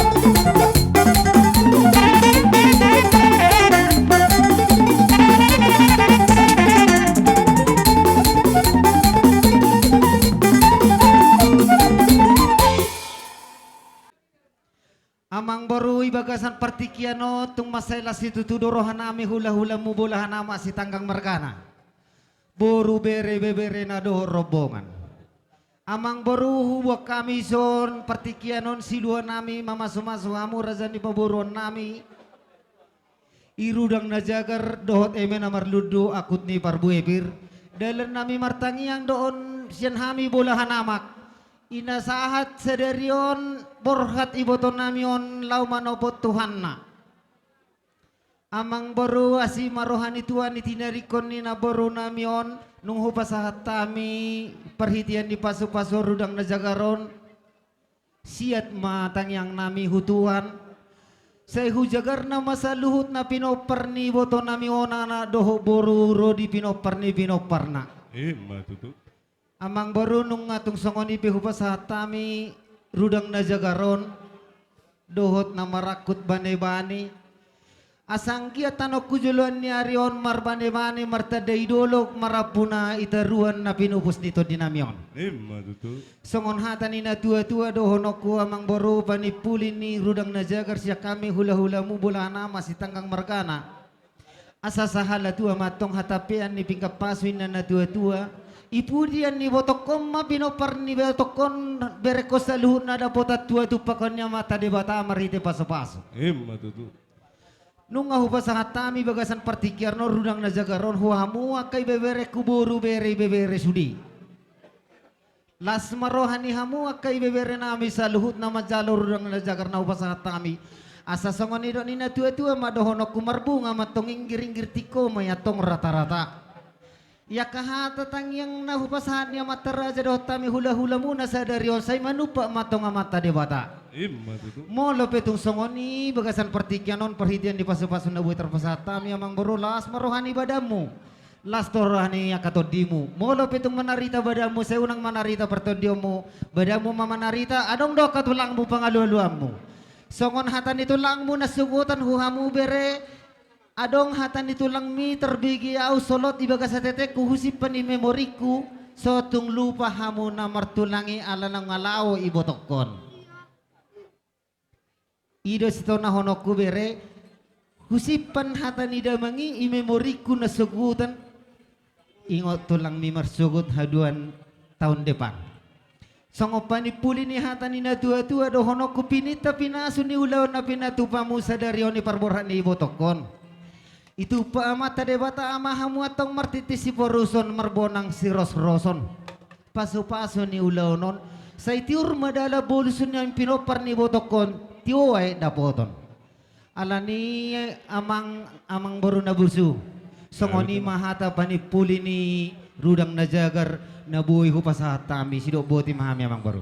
Amang boru, di bagasan partingkian on tung mansai las situtu do rohanami hula-hulamu, bolahan amak sitanggang margana, boru, bere, ibebere na dohot rombongan. Amang boru, huboan hami dison partingkian on siluanami mamasu-masu hamu raja ni pamoruonnami, i Rudang na Jagar dohot eme na marlundu, angkup ni parbue pir. Dalannami martangiang do on sian hami bolahan amak, i na sahat sadari on borhat ibotonnami on laho manopot Tuhanna. Amang boru, asi ma roha ni Tuhan i tinaringkon ni namborunami on, nunga hupasahat hami parhitean ni pasu-pasu Rudang na Jagar on. Siat ma tangiangnami tu Tuhan, sai hujagarna ma saluhut na pinompar ni ibotonami on, anak dohot boru, ro di pinompar ni pinomparna. Ima tutu. Amang boru, nunga tung songon i pe hupasahat hami Rudang na Jagar on dohot na marangkup bane-bane, asa anggiat annon tu joloan ni ari on marbane-bane, martanda i dolok, marampuna i toruan na pinupus ni tondinami on. Ima tutu. Songon hata ni natua-tua dohononku, amang boru, panimpuli ni Rudang na Jagar sian hami hula-hulamu, bolahan amak sitanggang margana, asa sahala tua ma antong hatampean ni pinggan pasu, ninna natua-tua. I pudian ni ibotongkon ma pinompar ni ibotongkon, berengkon saluhutna dapotan tua tumpahon ni Amanta Debata marhite pasu-pasu. Ima tutu. Nunga hupasahat hami bagasan partingkian on Rudang na Jagar on tu hamu angka ibeberengku, boru, bere, ibebere sude. Las ma roha ni hamu angka ibeberenami saluhutna manjalo Rudang na Jagar na hupasahat hami. Asa songon nidok ni natua-tua ma dohononku, marbunga ma antong inggir-inggir, tingko ma i antong rata-rata. Ia angka hata tangiang na hupasahat ni amanta raja dohot hami hula-hulamuna sadari on, sai manumpak ma antong Amanta Debata. Ima tutu. Molo pe tung songon i bagasan partingkian on parhitean ni pasu-pasu na boi tarpasahat hami, amang boru, las ma roha ni badanmu, las do roha ni angka tondimu. Molo pe tung manarita badanmu, sai unang manarita partondionmu, badanmu ma manarita, adong do angka tulangmu pangalu-aluanmu. Songon hata ni tulangmu na sogot on tu hamu bere, adong hata ni tulangmi, tarbege ahu solot di bagas ateatengku, husimpan di memoringku, so tung lupa hamu na martulang i ala naung laho ibotongkon. I do sitonahononku bere, husimpan hata ni damang i, i memorikku na sogotan. Ingot tulangmi marsogot haduan taon depan. Songon panimpuli ni hata ni natuatua dohononku, pininta pinasu ni ulaon na pinatupamu sadari on i parborhat ni ibotongkon. Itumpak Amanta Debata ma hamu antong martiti siporuson marbonang sirosroson. Pasupasu ni ulaon on, sai tiur ma dalan bolus ni pinompar ni ibotongkon, tio aek dapoton. Alani amang, amangboru na burju, songon i ma hata panimpuli ni rudang na jagar na boi hupasahat hami, sidok boti ma hami amangboru.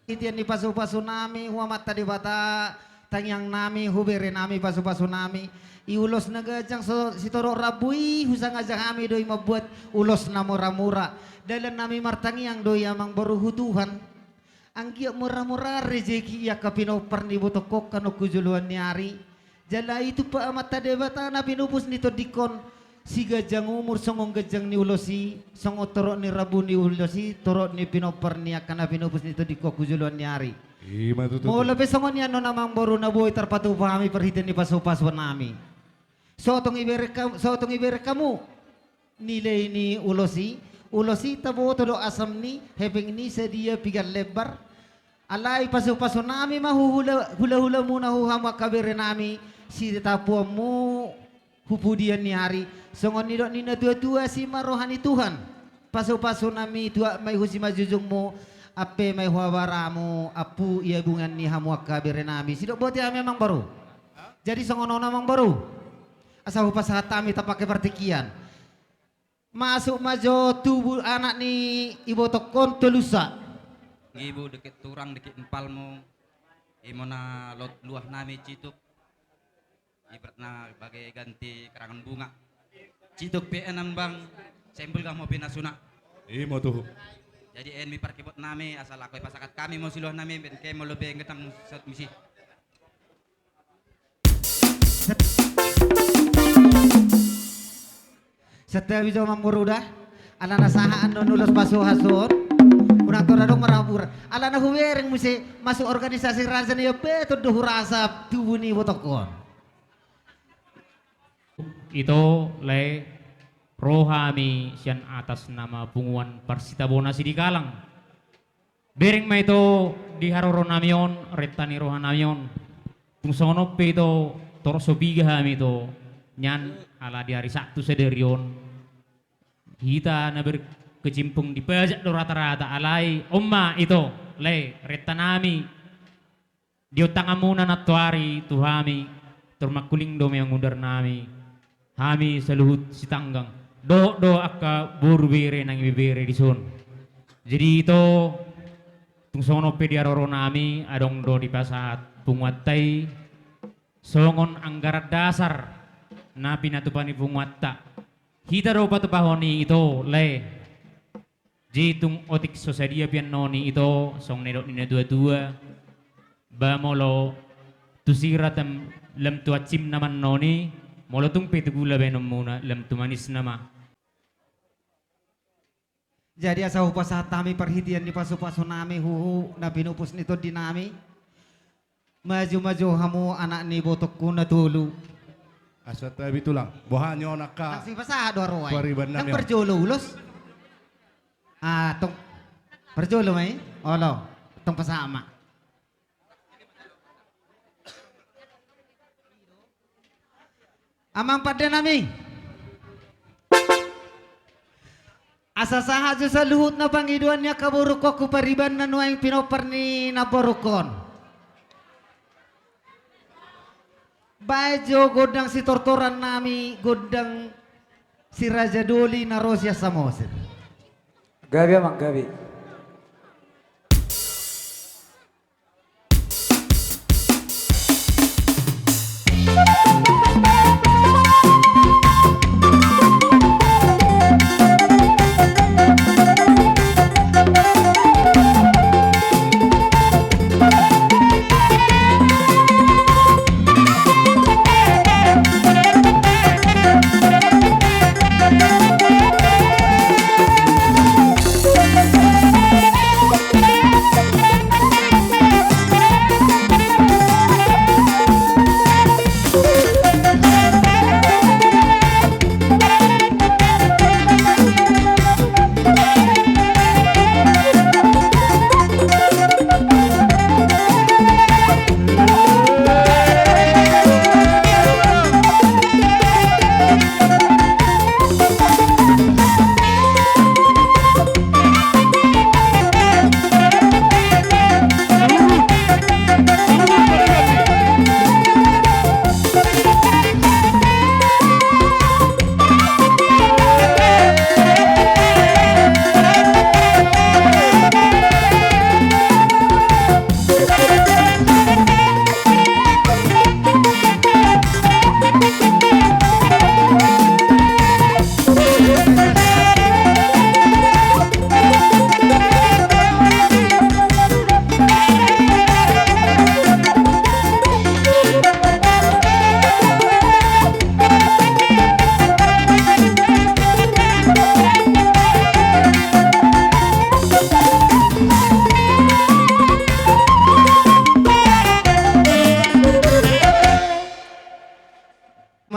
Itian ni pasupasunami hu Amanta Debata, tangiangnami hu berenami pasupasunami. I ulos na ganjang so, sitorop rambu i husangaja hami do i mambuat ulos na muramura. Dalannami martangiang do i amangboru hu Tuhan. Anggiat muramura rejeki i angka pinompar ni ibotongkon on tu joloan ni ari. Jala itumpak Amanta Debata na pinupus ni tondingkon, siganjang umur songon ganjang ni ulos i, songon torop ni rambu ni ulos i, torop ni pinompar ni angka na pinupus ni tondingkon tu joloan ni ari. Ima tutu. Molo pe songon i annon amangboru na boi tarpatupa hami parhitean ni pasupasunami. So tong ibereng hamu, so tong ibereng hamu nilai ni ulos i, ulos i taboto do asam ni, hepeng ni sadia piga lembar. Alai pasupasunami ma hu hula, hulahulamuna hu hamu angka berenami, sitapuanmu hu pudian ni ari, songon nidok ni natuatua, asi ma roha ni Tuhan. Pasupasunami tuak ma i hu simanjujungmu, ampe ma i hu habaramu, ampu i abungan ni hamu angka berenami. Sidok boti hami amangboru. Jadi songon on amangboru. Asa hupasahat hami tapake partingkian. Masuk ma jo tubu anak ni ibotongkon tolusa. Ngibu deket turang deket empalmu. Imo na lot luahnami cituk. Ibaratna bagai ganti karangan bunga. Cituk pe enan bang, sembul gamo pe na suna. Imo tuhu. Jadi en mi parkibotnami, asal ako pasahat hami mo siluahnami, ben ke molo pe ngetang sat misi. Santabi jo amangboru da. Alana sahat annon ulos pasupasu on. Unang tor adong marapura. Alana hubereng muse masuk organisasi raja ni ampe tondo hurasa tubu ni ibotongkon. Ito lae, ro hami sian atas nama punguan Parsitabona Sidikalang. Bereng ma ito di haroronami on, renta ni rohanami on. Tung songon on pe ito, torop so piga hami ito, nian ala di ari Sabtu sadari on. Hita na berkecimpung di pajak do rata-rata, alai on ma ito, lae, rentanami. Di ontanganmuna nantoari tu hami, tor mangkuling do mangudar nami, hami saluhut sitanggang, dohot do angka boru bere nang ibebere dison. Jadi ito, tung songon on pe di haroronami, adong do dipasahat punguanta i, songon anggaran dasar na pinatupa ni punguanta. Hita do patupahon i ito, lae. Jadi tung otik so sadia pe annon i ito, songon nidok ni natuatua. Ba molo tu sira tem lam tu ansimna ma annon i, molo tung pe tu gula baenonmuna lam tu manisna ma. Jadi asa hupasahat hami parhitean ni pasupasunami huhu na pinupus ni tondinami. Maju-maju hamu anak ni ibotongku na tolu. Asa tabi tulang. Boha ni on angka. Nang sipasahat do ro ai. Pariban nang nami on. Parjolo ulos. Ah, tong. Parjolo ma i. Olo. Tong pasahat ma. Amang pandenami. Asa sahat jo saluhutna pangidoan ni angka borungkon tu pariban na nuaeng pinompar ni namborungkon. Baen jo gondang sitortorannami, gondang si Raja Doli na ro sian Samosir. Gabe amang, gabe.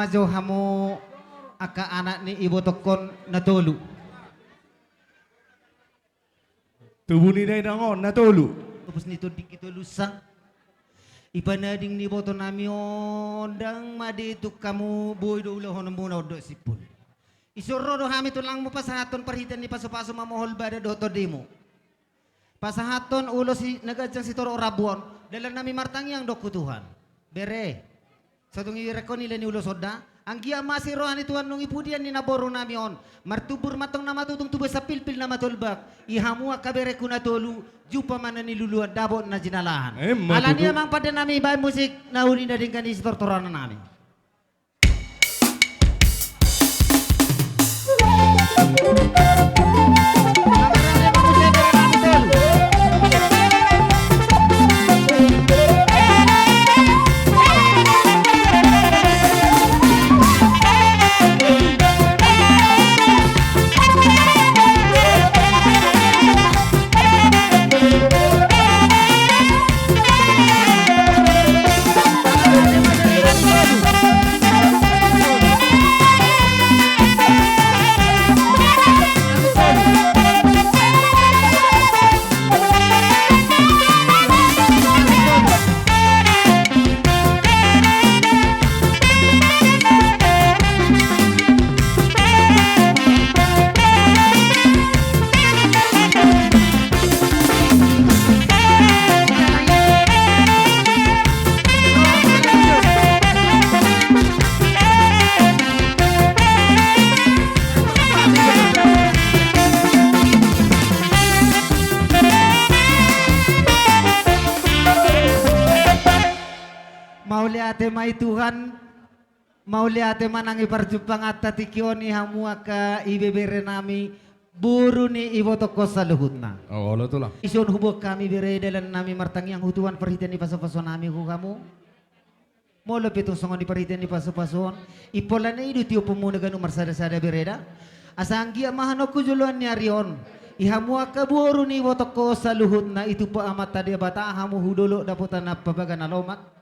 Ma jo hamu angka anak ni ibotongkon na tolu. Tubu ni dainang on na tolu. Topos ni tondi Sitolu Sa. Ipanading ni iboto nami on, ndang ma dituk hamu, boi do ulahononmuna on dohot simpul. Dison ro do hami tulangmu pasahathon parhitean ni pasupasu mamohol badan dohot tondimu. Pasahathon ulos na ganjang sitorop rambu on, dalan nami martangiang do tu Tuhan. Bere, so tung iberekkon ila ni ulos on da, anggiat ma asi roha ni Tuhan nunga ipudian ni namboru nami on, martumbur ma antong na matutung, tubu sapilpil na matolbak, i hamu angka berengku na tolu, jumpa ma na niluluan, dapot na jinalahan. Emma tutu. Alani i amang pande nami, baen musik na uli na denggan i sitortoran nami. Mauliate ma i Tuhan. Mauliate ma nang i parjumpanganta tingki on i hamu angka ibebere nami, boru ni ibotongkon saluhutna. Oh, olo tulang. Dison huboan hami bere dalan nami martangiang tu Tuhan parhitean ni pasupasu nami tu hamu. Molo pe tung songon i parhitean ni pasupasu on, impola na i do tiopmuna ganup marsadasada bere da. Asa anggiat ma annon tu joloan ni ari on, i hamu angka boru ni ibotongkon saluhutna, i tumpak Amanta Debata hamu hu dolok dapotan na papaga na lomak.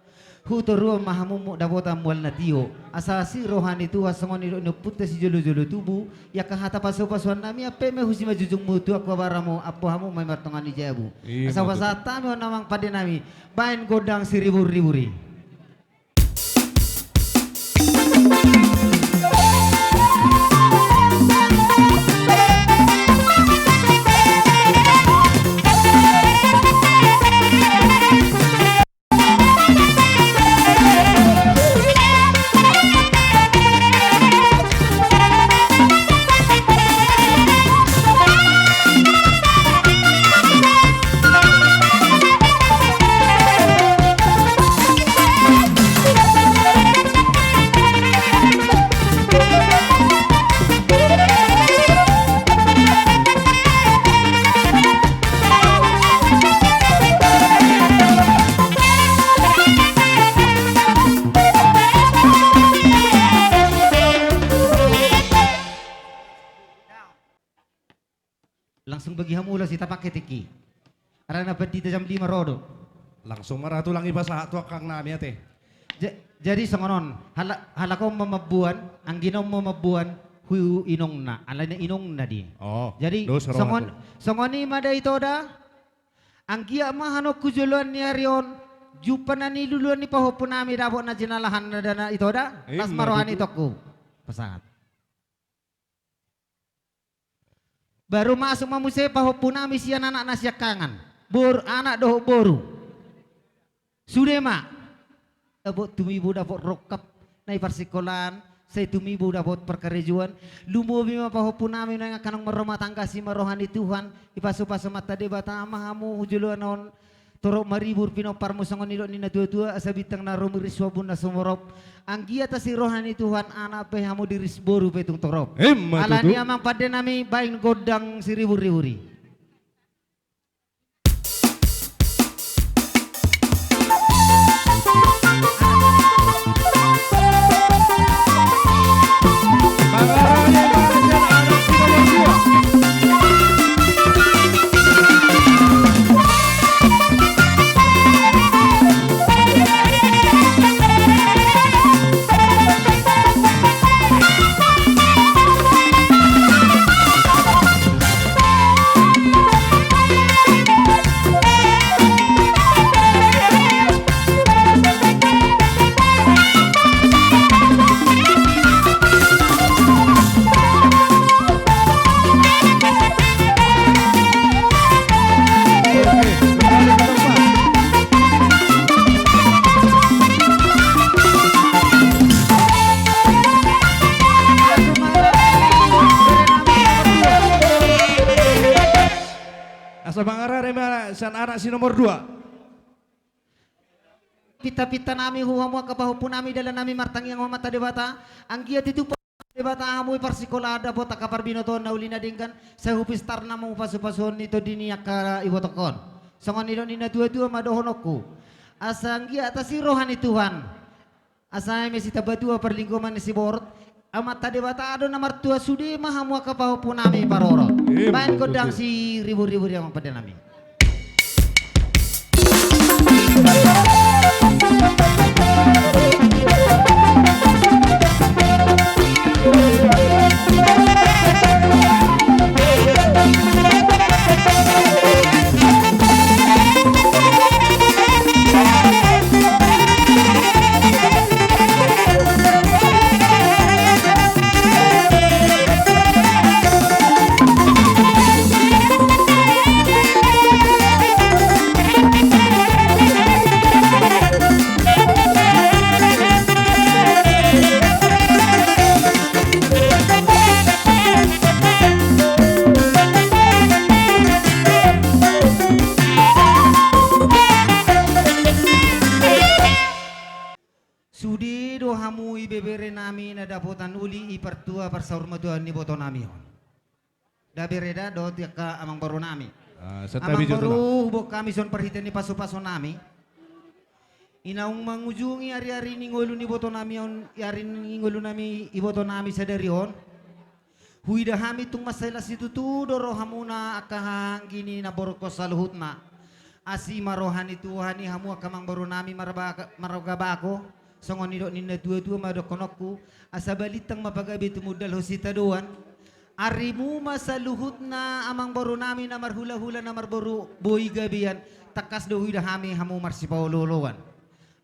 Hu toruan ma hamu dapotan mual na tio. Asa asi roha ni Tuhan songon nidok ni ompunta sijolojolo tubu. I angka hata pasupasuan nami ampe ma hu simanjujung mutu angka baramu, ampu hamu ma i martonga ni jabu. Asa pasahat hami on amang pande nami, baen gondang siriburribur i. Langsung bagi hamu ulos i, tapake tingki. Alana pandita jam lima ro do. Langsung ma ra tulang i pasahat tu angkang nami ate. Ja-, jadi songon on, hala-, halak on ma mamboan, anggina on ma mamboan, hu inongna, alana inongna di. Oh, jadi dos roha songon, tu. Songon i ma da ito da, anggiat ma annon tu joloan ni ari on, jumpa na niluluan ni pahompu nami dapot na jinalahan na da na ito da, las ma roha ni tongku. Pasahat. Baru masuk ma muse pahompu nami sian anak na siangkangan. Bor-, anak dohot boru. Sude ma. Dapot tumibu dapot rongkap. Na i parsikolaan. Sai tumibu dapot parkarejoan. Lumobi ma pahompu nami na angka naung marrumah tangga, asi ma roha ni Tuhan. Dipasupasu Amanta Debata ma hamu tu joloan on. Torop maribur pinomparmu songon nidok ni na tuatua, asa bintang na rumiris tu ombun na sumorop. Anggiat asi roha ni Tuhan, anak pe hamu diris, boru pe tung torop. Emma tutu. Alani i amang pande nami, baen gondang siriburribur i. Anak si nomor dua. Pinta-pinta nami, hu hamu angka pahompu nami, dalan nami martangiang hu Amanta Debata, anggiat itupa Debata hamu i parsikolaan, dapot angka parbinotoan na uli na denggan, sai hupistar nama pasu-pasuon ni tondi ni angka ibotongkon. Songon nidok ni na tua-tua ma dohononku. Asa anggiat asi roha ni Tuhan. Asa eme sitamba tua parlinggoman ni siborot, Amanta Debata do na martua, sude ma hamu angka pahompu nami parorot. Baen gondang siribu-ribu di amang pande nami. Sude do hamu ibebere nami na dapotan uli i partua parsaurmatuaon ni iboto nami on. Da bere da dohot angka amangboru nami. Amangboru, huboan hami son parhitean ni pasu-pasu nami. I naung mangujungi ari-ari ni ngolu ni iboto nami on, ari ni ngolu nami iboto nami sadari on. Huida hami tung mansai las situtu do rohamuna angka hahaanggi ni namborungkon saluhutna. Asi ma roha ni Tuhan i hamu angka amangboru nami marba-, marga bako, songon nidok ni na tua-tua ma dohononku, asa balintang ma pagabe tumundalhon sitadoan. Arimu ma saluhutna amangboru nami na marhula-hula na marboru boi gabean, tangkas do huida hami hamu marsipaolo-oloan.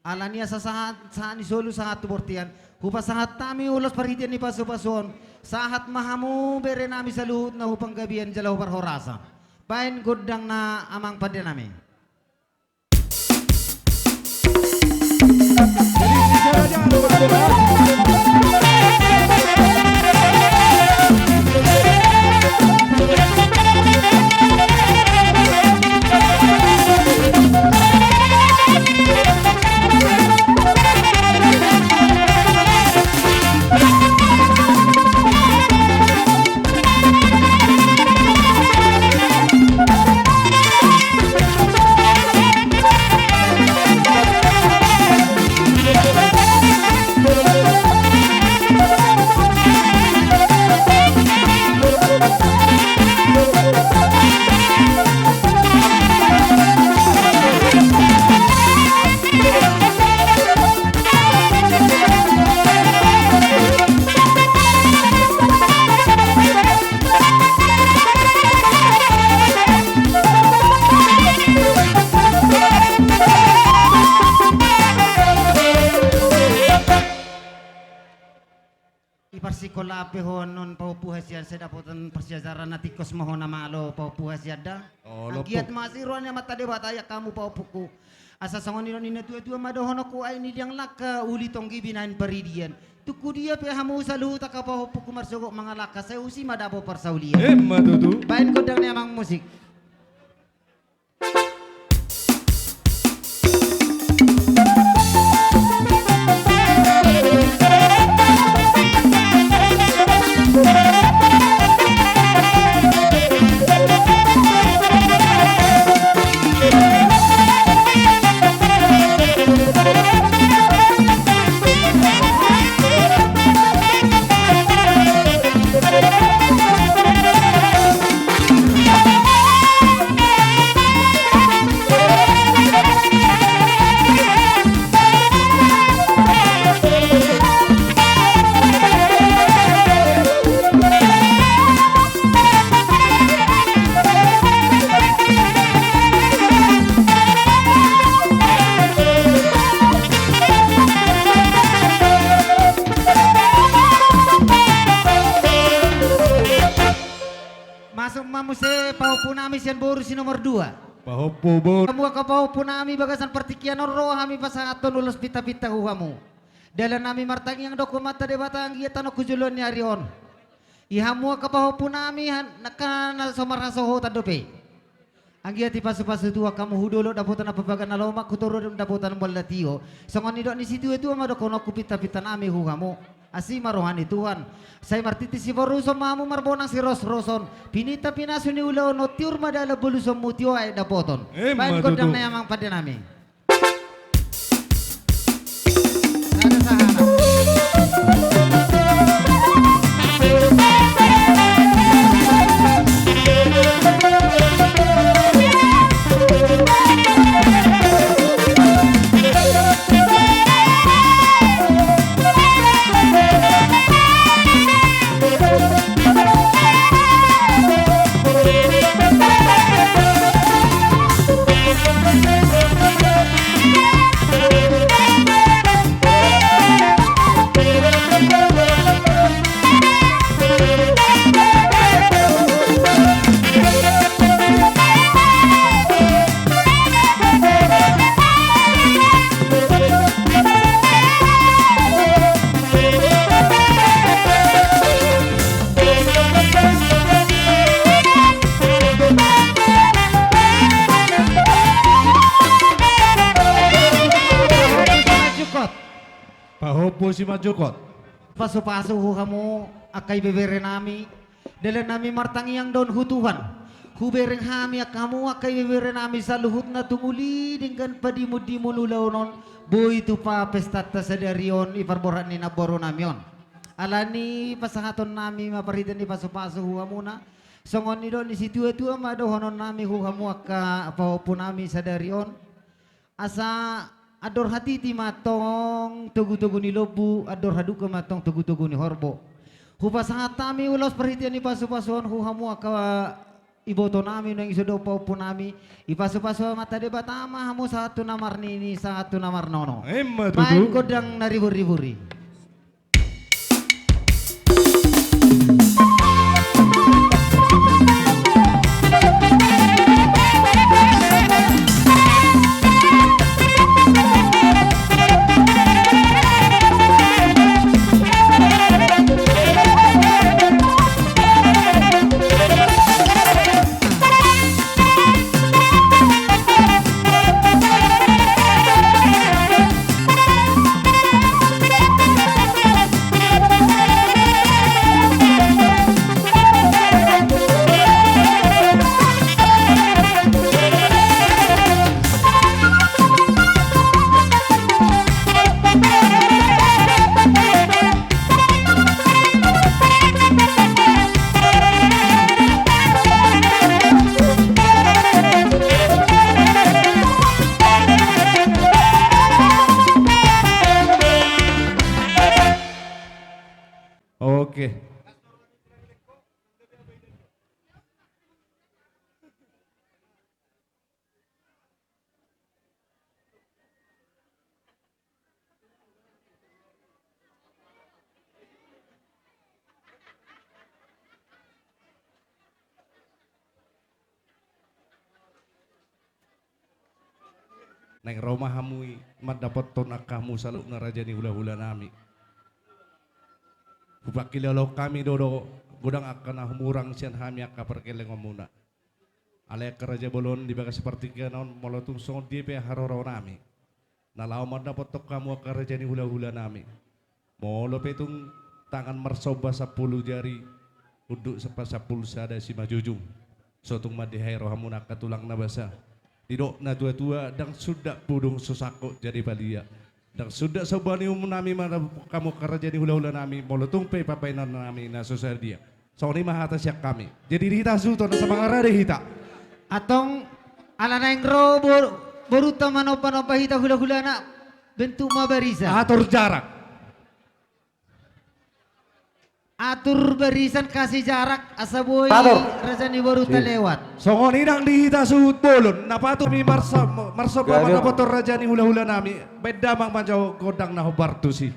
Alani asa sahat, sahat ni solu sahat tu bortian, hupasahat hami ulos parhitean ni pasu-pasu on, sahat ma hamu bere nami saluhutna hu panggabean jala hu parhorasan. Baen gondangna amang pande nami. I parsikola pe ho annon pahompu hasian, sai dapotan parsiajaran na tingkos ma ho na malo pahompu hasian da. Anggiat ma asi roha ni Amanta Debata i angka hamu pahompungku. Asa songon nidok ni na tua-tua ma dohononku, ai ni liang langka uli tonggi binahen paridian. Tung tu dia pe hamu saluhut angka pahompungku marsogot mangalangka, sai husi ma dapot parsaulian. Emma tutu. Baen gondang ni amang musik. Masuk ma muse pahompu nami sian boru si nomor dua. Pahompu boru. Hamu angka pahompu nami, bagasan partingkian on ro hami pasahathon ulos pinta-pinta hu hamu. Dalan nami martangiang do hu Amanta Debata anggiat tano hu joloan ni ari on. I hamu angka pahompu nami, han-, angka na so marhasohotan dope. Anggiat dipasu-pasu Tuhan hamu hu dolok dapotan na papaga na lomak, hu toru dapotan na mual na tio. Songon nidok ni situatua ma dohononku pintapinta nami hu hamu. Asi ma roha ni Tuhan. Sai martintin siboruson ma hamu marbonang sirosroson. Pinintapinasu ni ulaon on, tiur ma dalan bolusonmu, tio aek dapoton. Emma tutu. Baen gondang nai amang pande nami. Pahompu simanjukon. Pasu-pasu hu hamu angka ibebere nami. Dalan nami martangiang do on hu Tuhan. Hubereng hami angka hamu angka ibebere nami saluhutna tung uli denggan padimun-dimun ulaon on, boi tupa pestanta sadari on i parborhat ni namboru nami on. Alani pasahaton nami ma parhitean ni pasu-pasu hu hamuna. Songon nidok ni situatua ma dohonon nami hu hamu angka pahompu nami sadari on. Asa andor hatiti ma antong togu-togu ni lombu, andor haduka ma antong togu-togu ni horbo. Hupasahat hami ulos parhitean ni pasu-pasu on hu hamu angka iboto nami, nuaeng i so dohot pahompu nami. Dipasu-pasu Amanta Debata ma hamu sahat tu na marnini, sahat tu na marnono. Emma tutu. Baen gondang na ribur-ribur i. Oke. Naeng ro ma hamu i mandapothon angka hamu saluhutna raja ni hula-hula nami. Hupangkilala hami do, do godang angka na humurang sian hami angka pargellengonmuna. Alai angka raja bolon di bagas partingkian on, molo tung songon dia pe haroro nami, na laho mandapothon hamu angka raja ni hula-hula nami. Molo pe tung tangan marsomba sampulu jari, unduk sa-, sampulu sada simanjujung. So tung mandihai rohamuna angka tulang na basa. Didok na tua-tua, ndang sundat pudung so sangkot jadi palia. Ndang sundat somba ni uhum nami mandapothon hamu angka raja ni hula-hula nami, molo tung pe pambahenan nami na so sadia. Songon i ma hata sian hami. Jadi di hita suhut on, asa mangarade hita. Antong ala naeng ro bo-, borunta manomba-nomba hita hula-hulana, bentuk ma barisan. Atur jarak. Atur barisan, kasih jarak, asa boi raja ni borunta lewat. Songon i nang di hita suhut bolon, na patut hami marsa-, marsomba mandapothon raja ni hula-hula nami, baen damang manjalo gondang na hombar tusi.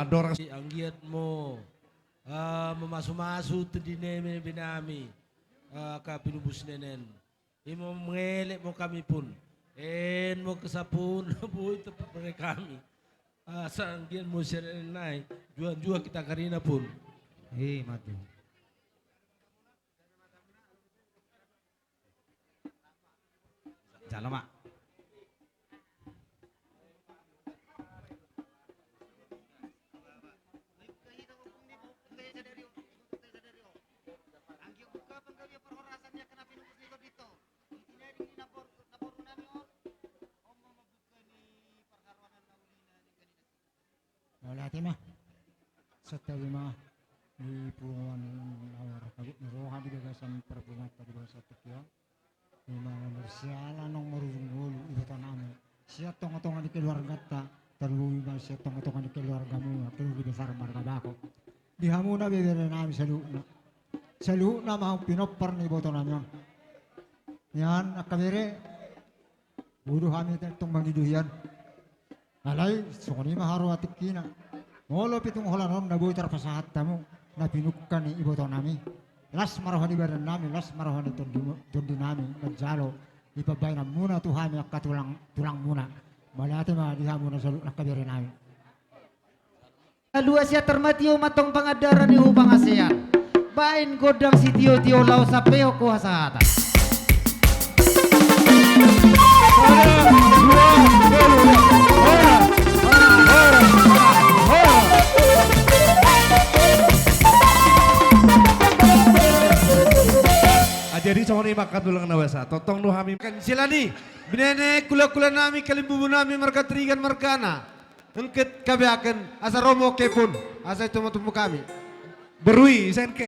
Andorang si anggiat mo, ah, mamasu-masu tendinami, benami, ah, angka pinubus nenen. Ima mengelek mo hami pun. En mo kesapun, boi tepat mereka hami. Ah, sanggian mo sian nai, juan-juan hita karina pun. Ima tutu. Jalo ma. Mauliate ma. Santabi ma di punguan na marhagot ni roha di bagasan parpunguanta di bagasan tingki on. Ima na marsiala naung marujung ngolu ibotonami sian tonga-tonga ni keluarganta, tarlumobi ma sian tonga-tonga ni keluargamu, keluarga besar marga Bako. Di hamu na beberenami saluhutna. Saluhutna ma hamu pinompar ni ibotonami on. Nian angka bere, boi do hami tong mangido hian. Alai songon i ma haroa tingkina. Molo pe tung holan on na boi tarpasahat hamu na pinungka ni ibotonami, las ma roha ni badannami, las ma roha ni tondi, tondinami manjalo di pambahenanmuna tu hami angka tulang, tulangmuna. Mauliate ma di hamu na saluhutna angka berenami. Dua siatar matio mantong pangandaran ni hu pangasean. Baen gondang sitio-tio laho sampehon hu hasahatan. Ah, jadi songon i ma angka tulang na basa. Tongtong do hami kan silani. Bene, kula-kula nami, kalimbubu nami marga Trigan margana. Engket kabeaken asa ro mo kepun, asa i tumatumu hami. Berui, sengke.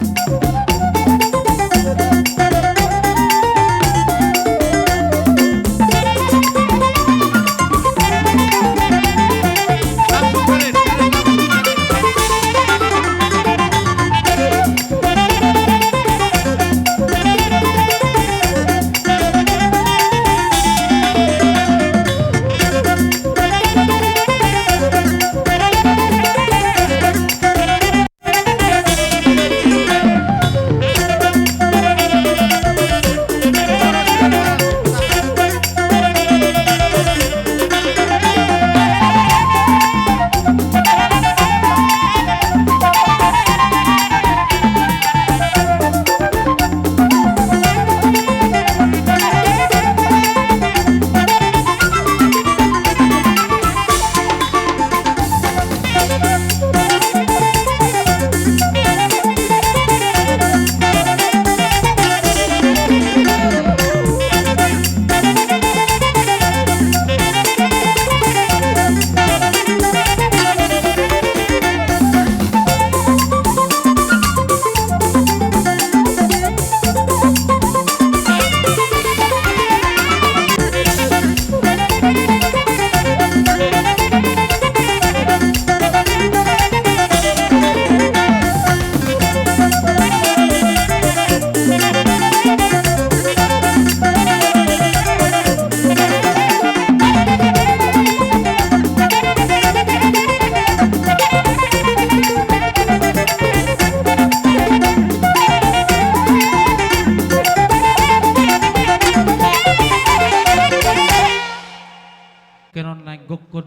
Kenon naeng gokkon,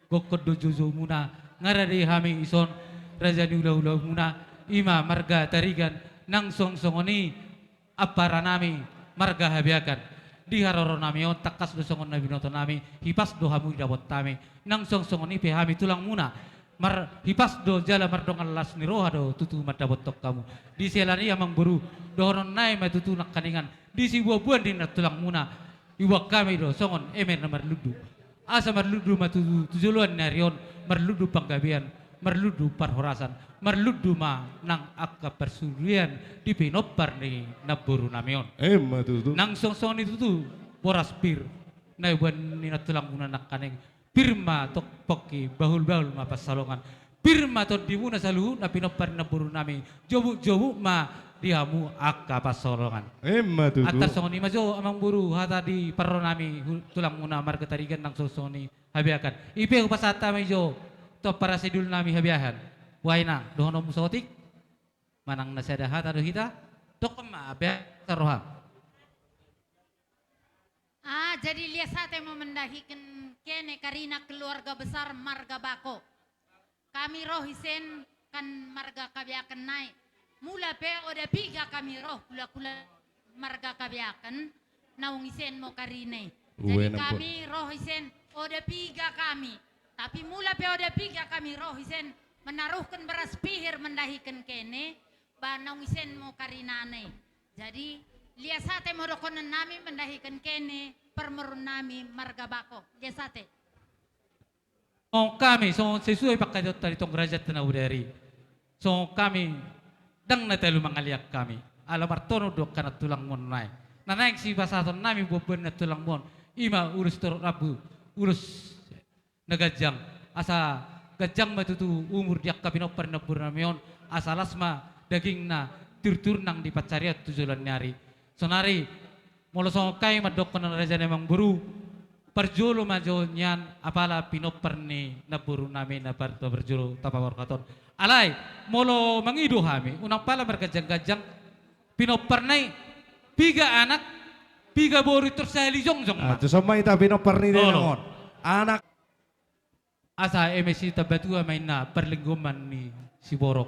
gokkon do joujoumuna, nga rade hami ison raja ni hulahulamuna, ima marga Tarigan, nang songon i amparanami marga Habeakan. Di haroronami on tangkas do songon na binotonami, hipas do hamu idapontami, nang songon i pe hami tulangmuna, mar-, hipas do jala mardongan las ni roha do tutu mandapothon hamu. Di siala ni i amangboru, dohonon nami ma tutu nangkaningan, di sibuanbuan ni nantulangmuna, iboan hami do songon eme na marlundu. Asa marlundu ma tu, tu joloan ni ari on, marlundu panggabean, marlundu parhorasan, marlundu ma nang angka parsudean di pinompar ni namborunami on. Emma tutu. Nang songon i tutu, boras pir na iboan ni nantulangmuna nangkaning, pir ma tong pongki, bahulbahul ma pansalongan. Pir ma tondimuna saluhutna pinompar ni namborunami, jobukjobuk ma di hamu angka pansalongan. Emma tutu. Antar songon i ma jo amangboru hata di parronami hu-, tulangmuna marga Tarigan nang songon i Habeakan. I pe hupasahat hami jo Tompar asa idul nami habeahan. Boha inang, dohononmu saotik? Manang na sada hata do hita? Dokkon ma, beha saroham. Ah, jadi lias ate ma mandahiken kene karina keluarga besar marga Bako. Kami ro isen kan marga Kabeaken nai. Mula pe oda piga kami ro, kula-kula marga Kabeaken, naung isen mo karina i. Jadi kami ro isen oda piga kami. Tapi mula pe oda piga kami ro isen manaruhken beras pihir mandahiken kene, ba naung isen mo karinana i. Jadi, lias ate ma dohonon nami mandahiken kene parmoruon nami marga Bako. Lias ate. Songon hami, songon sesuai pangkataionta di tong raja tena udari. Songon hami, ndang na talu mangalean hami. Ala martonun do angka na tulangmuna i. Na naeng sipasahaton nami buan-buan na tulangmuna. Ima ulos torop rambu, ulos na ganjang, asa ganjang ma tutu umur di angka pinompar ni namboru nami on, asa las ma dagingna, tiur-tiur nang dipansarion tu joloan ni ari. Saonari, molo songon hami mandokkon raja ni amangboru, parjolo ma jo nian apala pinompar ni namboru nami na par-, parjolo tapaborhaton. Alai, molo mangido hami, unang pala marganjang-ganjang pinomparna i, piga anak, piga boru, tor sahali jongjong ma. Ah, tu son ma hita pinompar ni dainang on. Anak. Asa eme sitambatua ma inna parlinggoman ni siborok.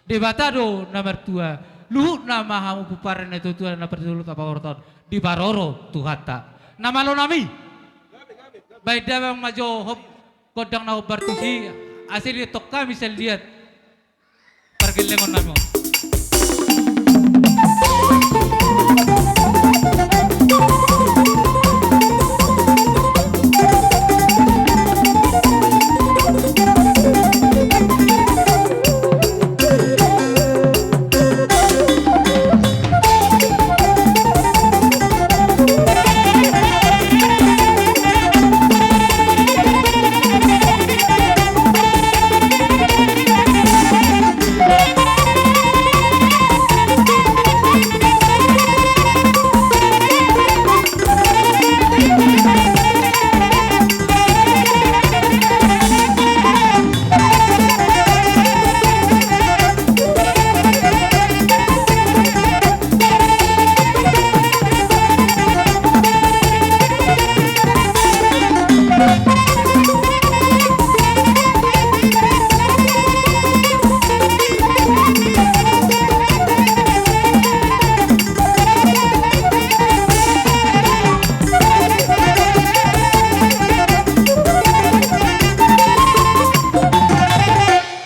Debata do na martua, luhutna ma hamu pomparan ni natua-tua na parjolo tapaborhaton, diparorot Tuhanta. Na malo nami. Baen damang ma jo hom-, gondang na hombar tusi, asa dietong hami sian liat. Pargellengon nami on.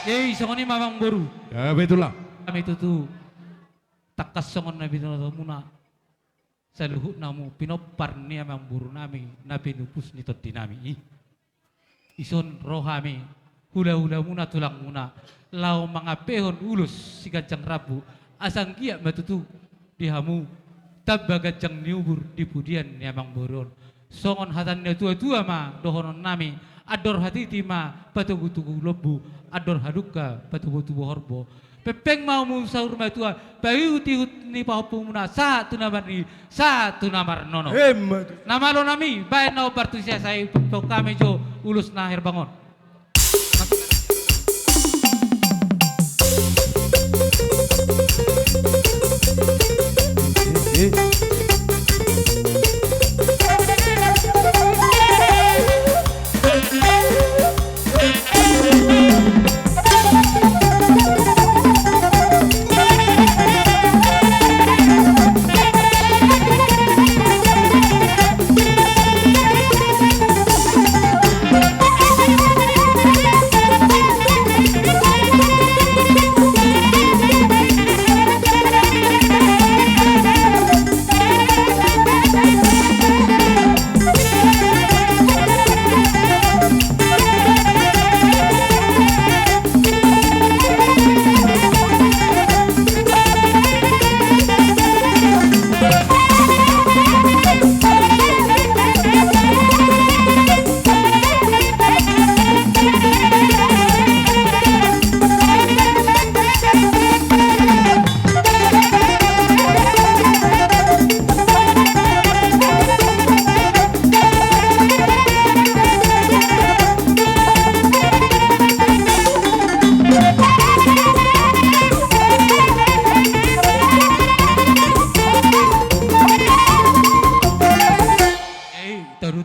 Jadi songon i ma amangboru. Ya, betul lah. Hami tutu tangkas songon na binotomuna. Saluhutna hamu pinompar ni amangboru nami na pinupus ni tondi nami i. Dison ro hami, hula-hulamuna, tulangmuna, laho mangampehon ulos siganjang rambu, asa anggiat ma tutu di hamu tamba ganjang ni umur di pudian ni amangboru on. Songon hata ni natua-tua ma dohonon nami, andor hatiti ma patogu-togu lombu, andor hadungka patogu-togu horbo. Pengpeng ma hamu saur matua, paihut-ihut ni pahompumuna, sahat tu na marnini, sahat tu na marnono. Emma tutu. Na malo nami, baen na hombar tusi, asa ietong hami jo ulos na herbang on. Eh, eh.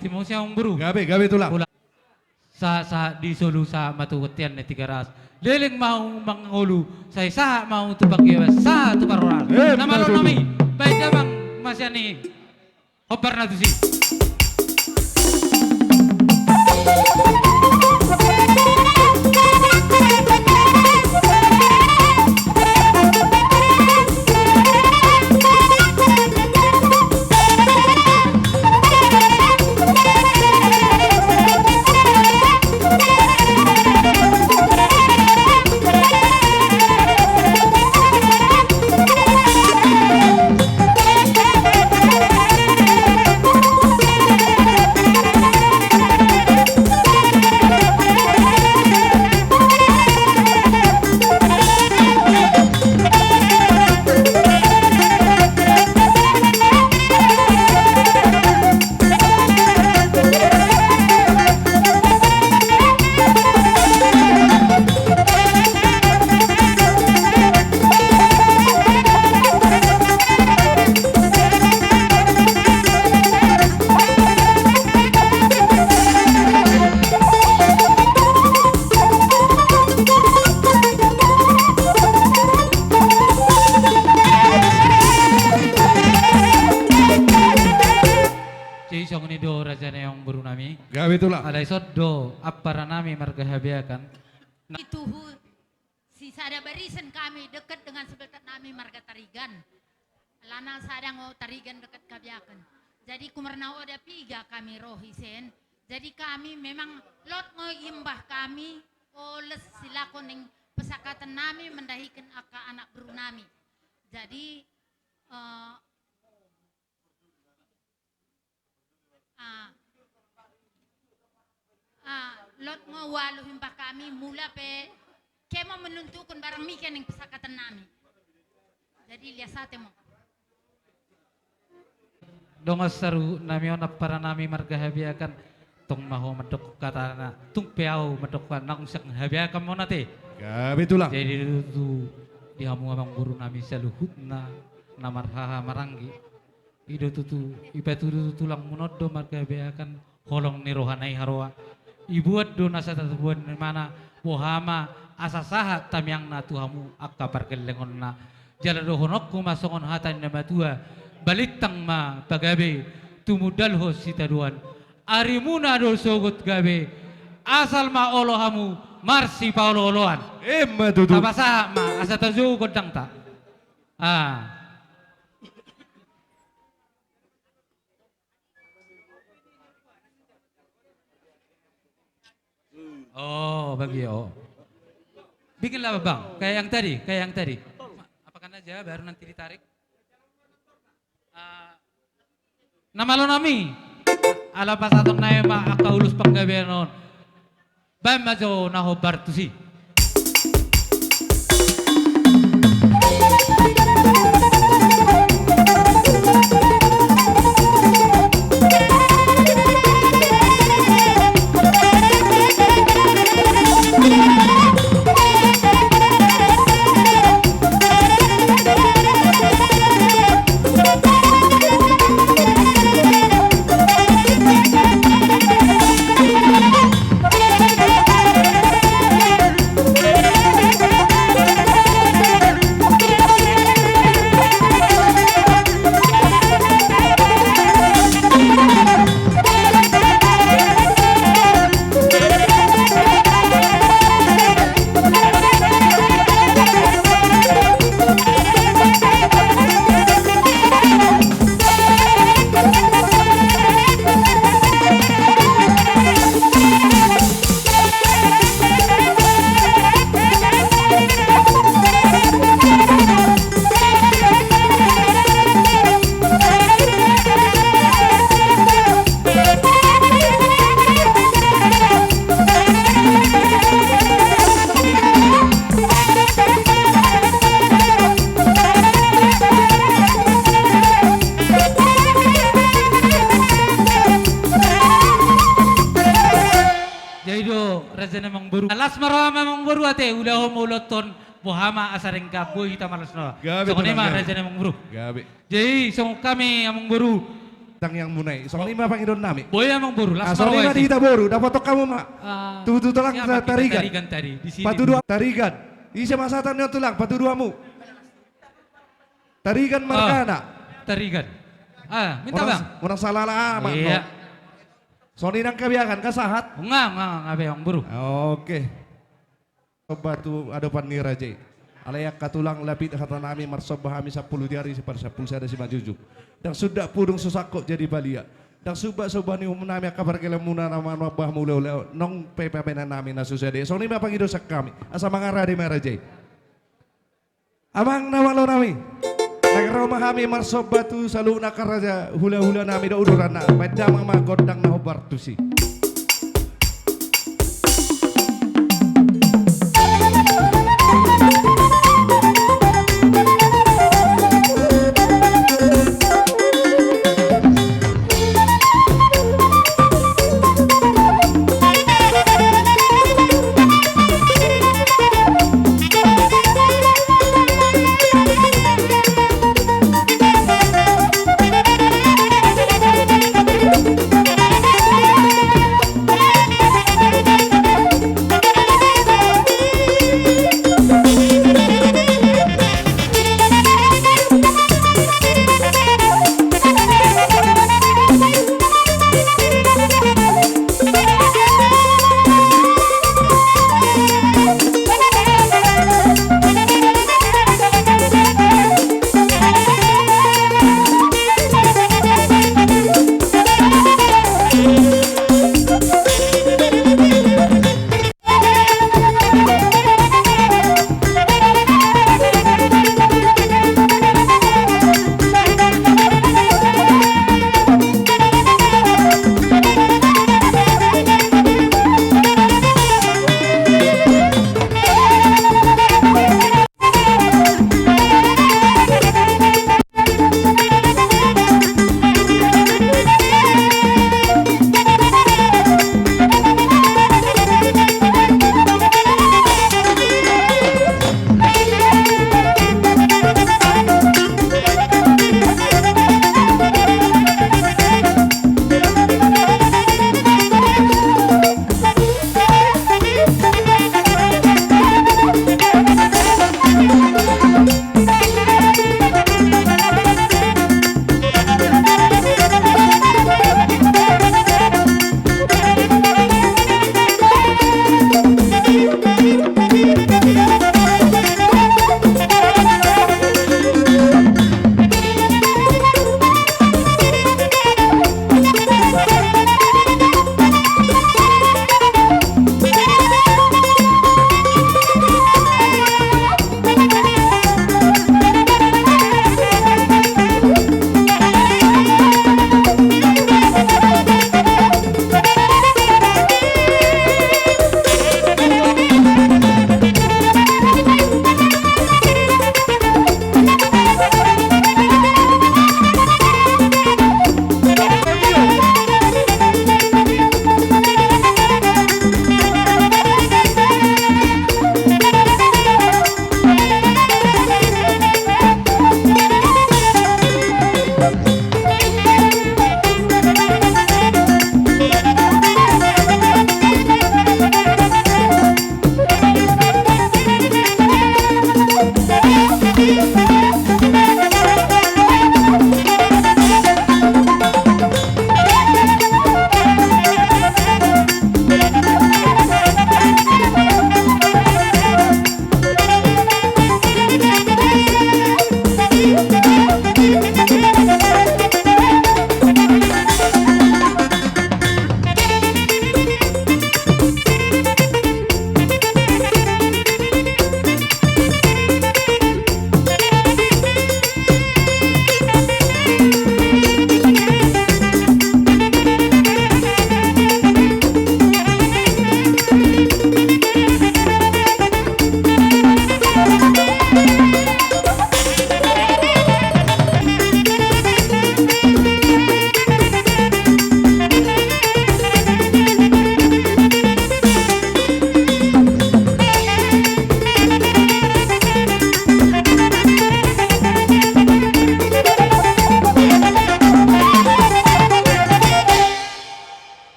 Timo siang, Amangboru. Gabe, gabe, Tulang. Sahat-sahat di solu, sahat ma tu bontean ni Tigaras. Leleng ma hamu mangolu, sai sahat ma hamu tu panggabean, sahat tu parhorasan. Eh, na malo nami, baen damang ma sian i. Hombar na tusi. Jadi songon i do, raja nami, amangboru nami. Gabe, Tulang. Alai songon i do ampara nami marga Habeakan. Na- Ituhu sisada barisan kami dekat dengan sebelah nami marga Tarigan. Alana sada ngo Tarigan dekat Habeakan. Jadi kumarna oda piga kami ro isen. Jadi kami memang lot ngo imbah kami oles silako ning pesakatan nami mendahikan angka anak boru nami. Jadi, eh, Ah. Ah, lot ngo ualu imbah kami mula pe, ke ma menentukan barang mike ning pesakatan nami. Jadi lias ate mo. Dongan saruhut nami on, ampara nami marga Habeakan, tong ma ho mandok hatana, tung pe ahu mandok hatana, naung sian Habeakan ma on ate. Gabe, Tulang. Jadi tutu di hamu amangboru nami saluhutna na marhaha maranggi. I do tutu, ipatudu tu tulangmuna on do marga Habeakan holong ni rohana i haroa. Iboan do nasa tatapuan ni imana, boha ma asa sahat tamiangna tu hamu angka pargellengonna. Jala dohononku ma songon hata ni na matua, balintang ma pagabe, tumundalhon sitadoan. Arimuna do sogot gabe, asal ma olo hamu marsipaolooloan. Emma tutu. Tapasahat ma asa tajou gondangta. Ah. Oh, bagi, oh. Bikinlah, Bang, kayak yang tadi, kayak yang tadi. Apakan aja, baru nanti ditarik. Ah, na malo nami, ala pasahaton nami ma angka ulos panggabean on. Baen ma jo na hombar tusi. Jadi do, raja ni amangboru. Las ma roha amangboru ate, ulahon ma ulaonta on, boha ma asa denggan boi hita marlas ni roha. Gabe, songon i ma, Tulang, gabe. Raja ni amangboru. Gabe. Jadi songon hami amangboru, Tangiang muna i. Songon i ma pangidoan nami. Boi amang boru, las ma roha i. Songon i ma di hita boru, dapoton hamu ma. Ah, tubu tu tulang. Tarigan. Tarigan. Ise ma sahatna on tulang, patudu hamu. Tarigan margana. Tarigan. Ah, minta bang. Unang sala-sala amang. Songon i nang habiakan, nga sahat? Nga, nga, nga be amang boru. Oke. Somba tu adopan ni raja i. Alai angka tulang, lapit hata nami, marsomba hami sampulu jari, si par sampulu sada simanjujung. Ndang suda pudung so sangkot jadi balian. Ndang suda somba ni uhum nami angka pargeleng muna na manomba hamu hula-hula, nang pe pambahenan nami na so sude. Songon i ma pangidoan hami. Asa mangarade ma raja i. Amang na malo nami. Nang ro ma hami marsomba tu saluhutna angka raja hula-hula nami dohot uduran na. Baen damang ma gondang na hombar tusi.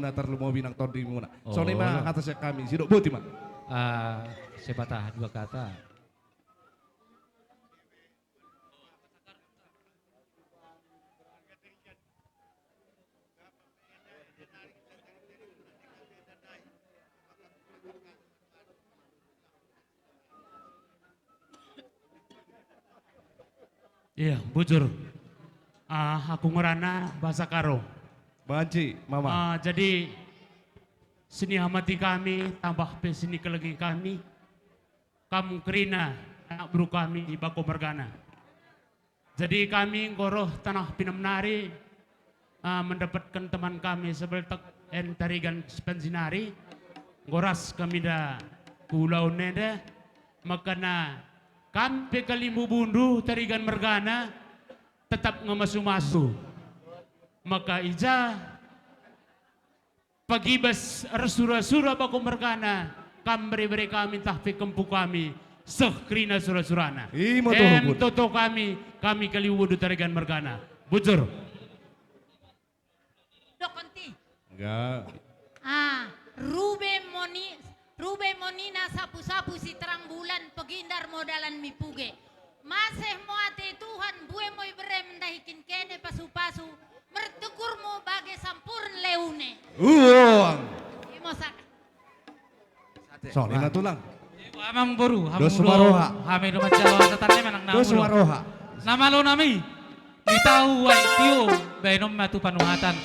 na tarlumobi nang tondimuna. Songon i ma hata sian hami, sidok boti ma. Ah, sepatah dua kata. Iya, bujur. Ah, aku ngerana bahasa Karo. Banci, Mama. Ah, jadi, sini amati kami, tambah pe sini kelengi kami. Kam kerina, anak beru kami, Bako mergana. Jadi kami nunga ro tano Pinem nari, ah, mendapatkan teman kami Sebeltek and Tarigan Spensinari. Nunga ras kami da tu ulaon enda, makana kam pe kalimubundu Tarigan mergana, tetap nunga masumasu. Maka ija pagibas arsurasura Bako mergana, kam berebere kami, ntah pe kempu kami, seh kerina surasurana. Ima tutu. Em, toto kami, kami kalimubundu Tarigan mergana. Bujur. Dohononti. Enggak. Ah, rube moni, rube monina sapusapu si terang bulan, pagindar mo dalan mipuge. Maseh mo ate Tuhan, bue mo i bere mendahikin kene pasupasu, mertukur mo bage sampurn leune. Uang. Imo sa. Songon i ma tulang. Amangboru, dos hamu do sumaroha. Hami do mansai alo hasahatan nami manang na dos sumaroha. Na malo nami. Di tahu ai tio, baenon ma tu panuhatan.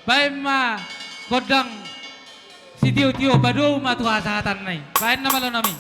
Baen ma gondang sitiotio, badou ma tu hasahatan nai. Baen na malo nami.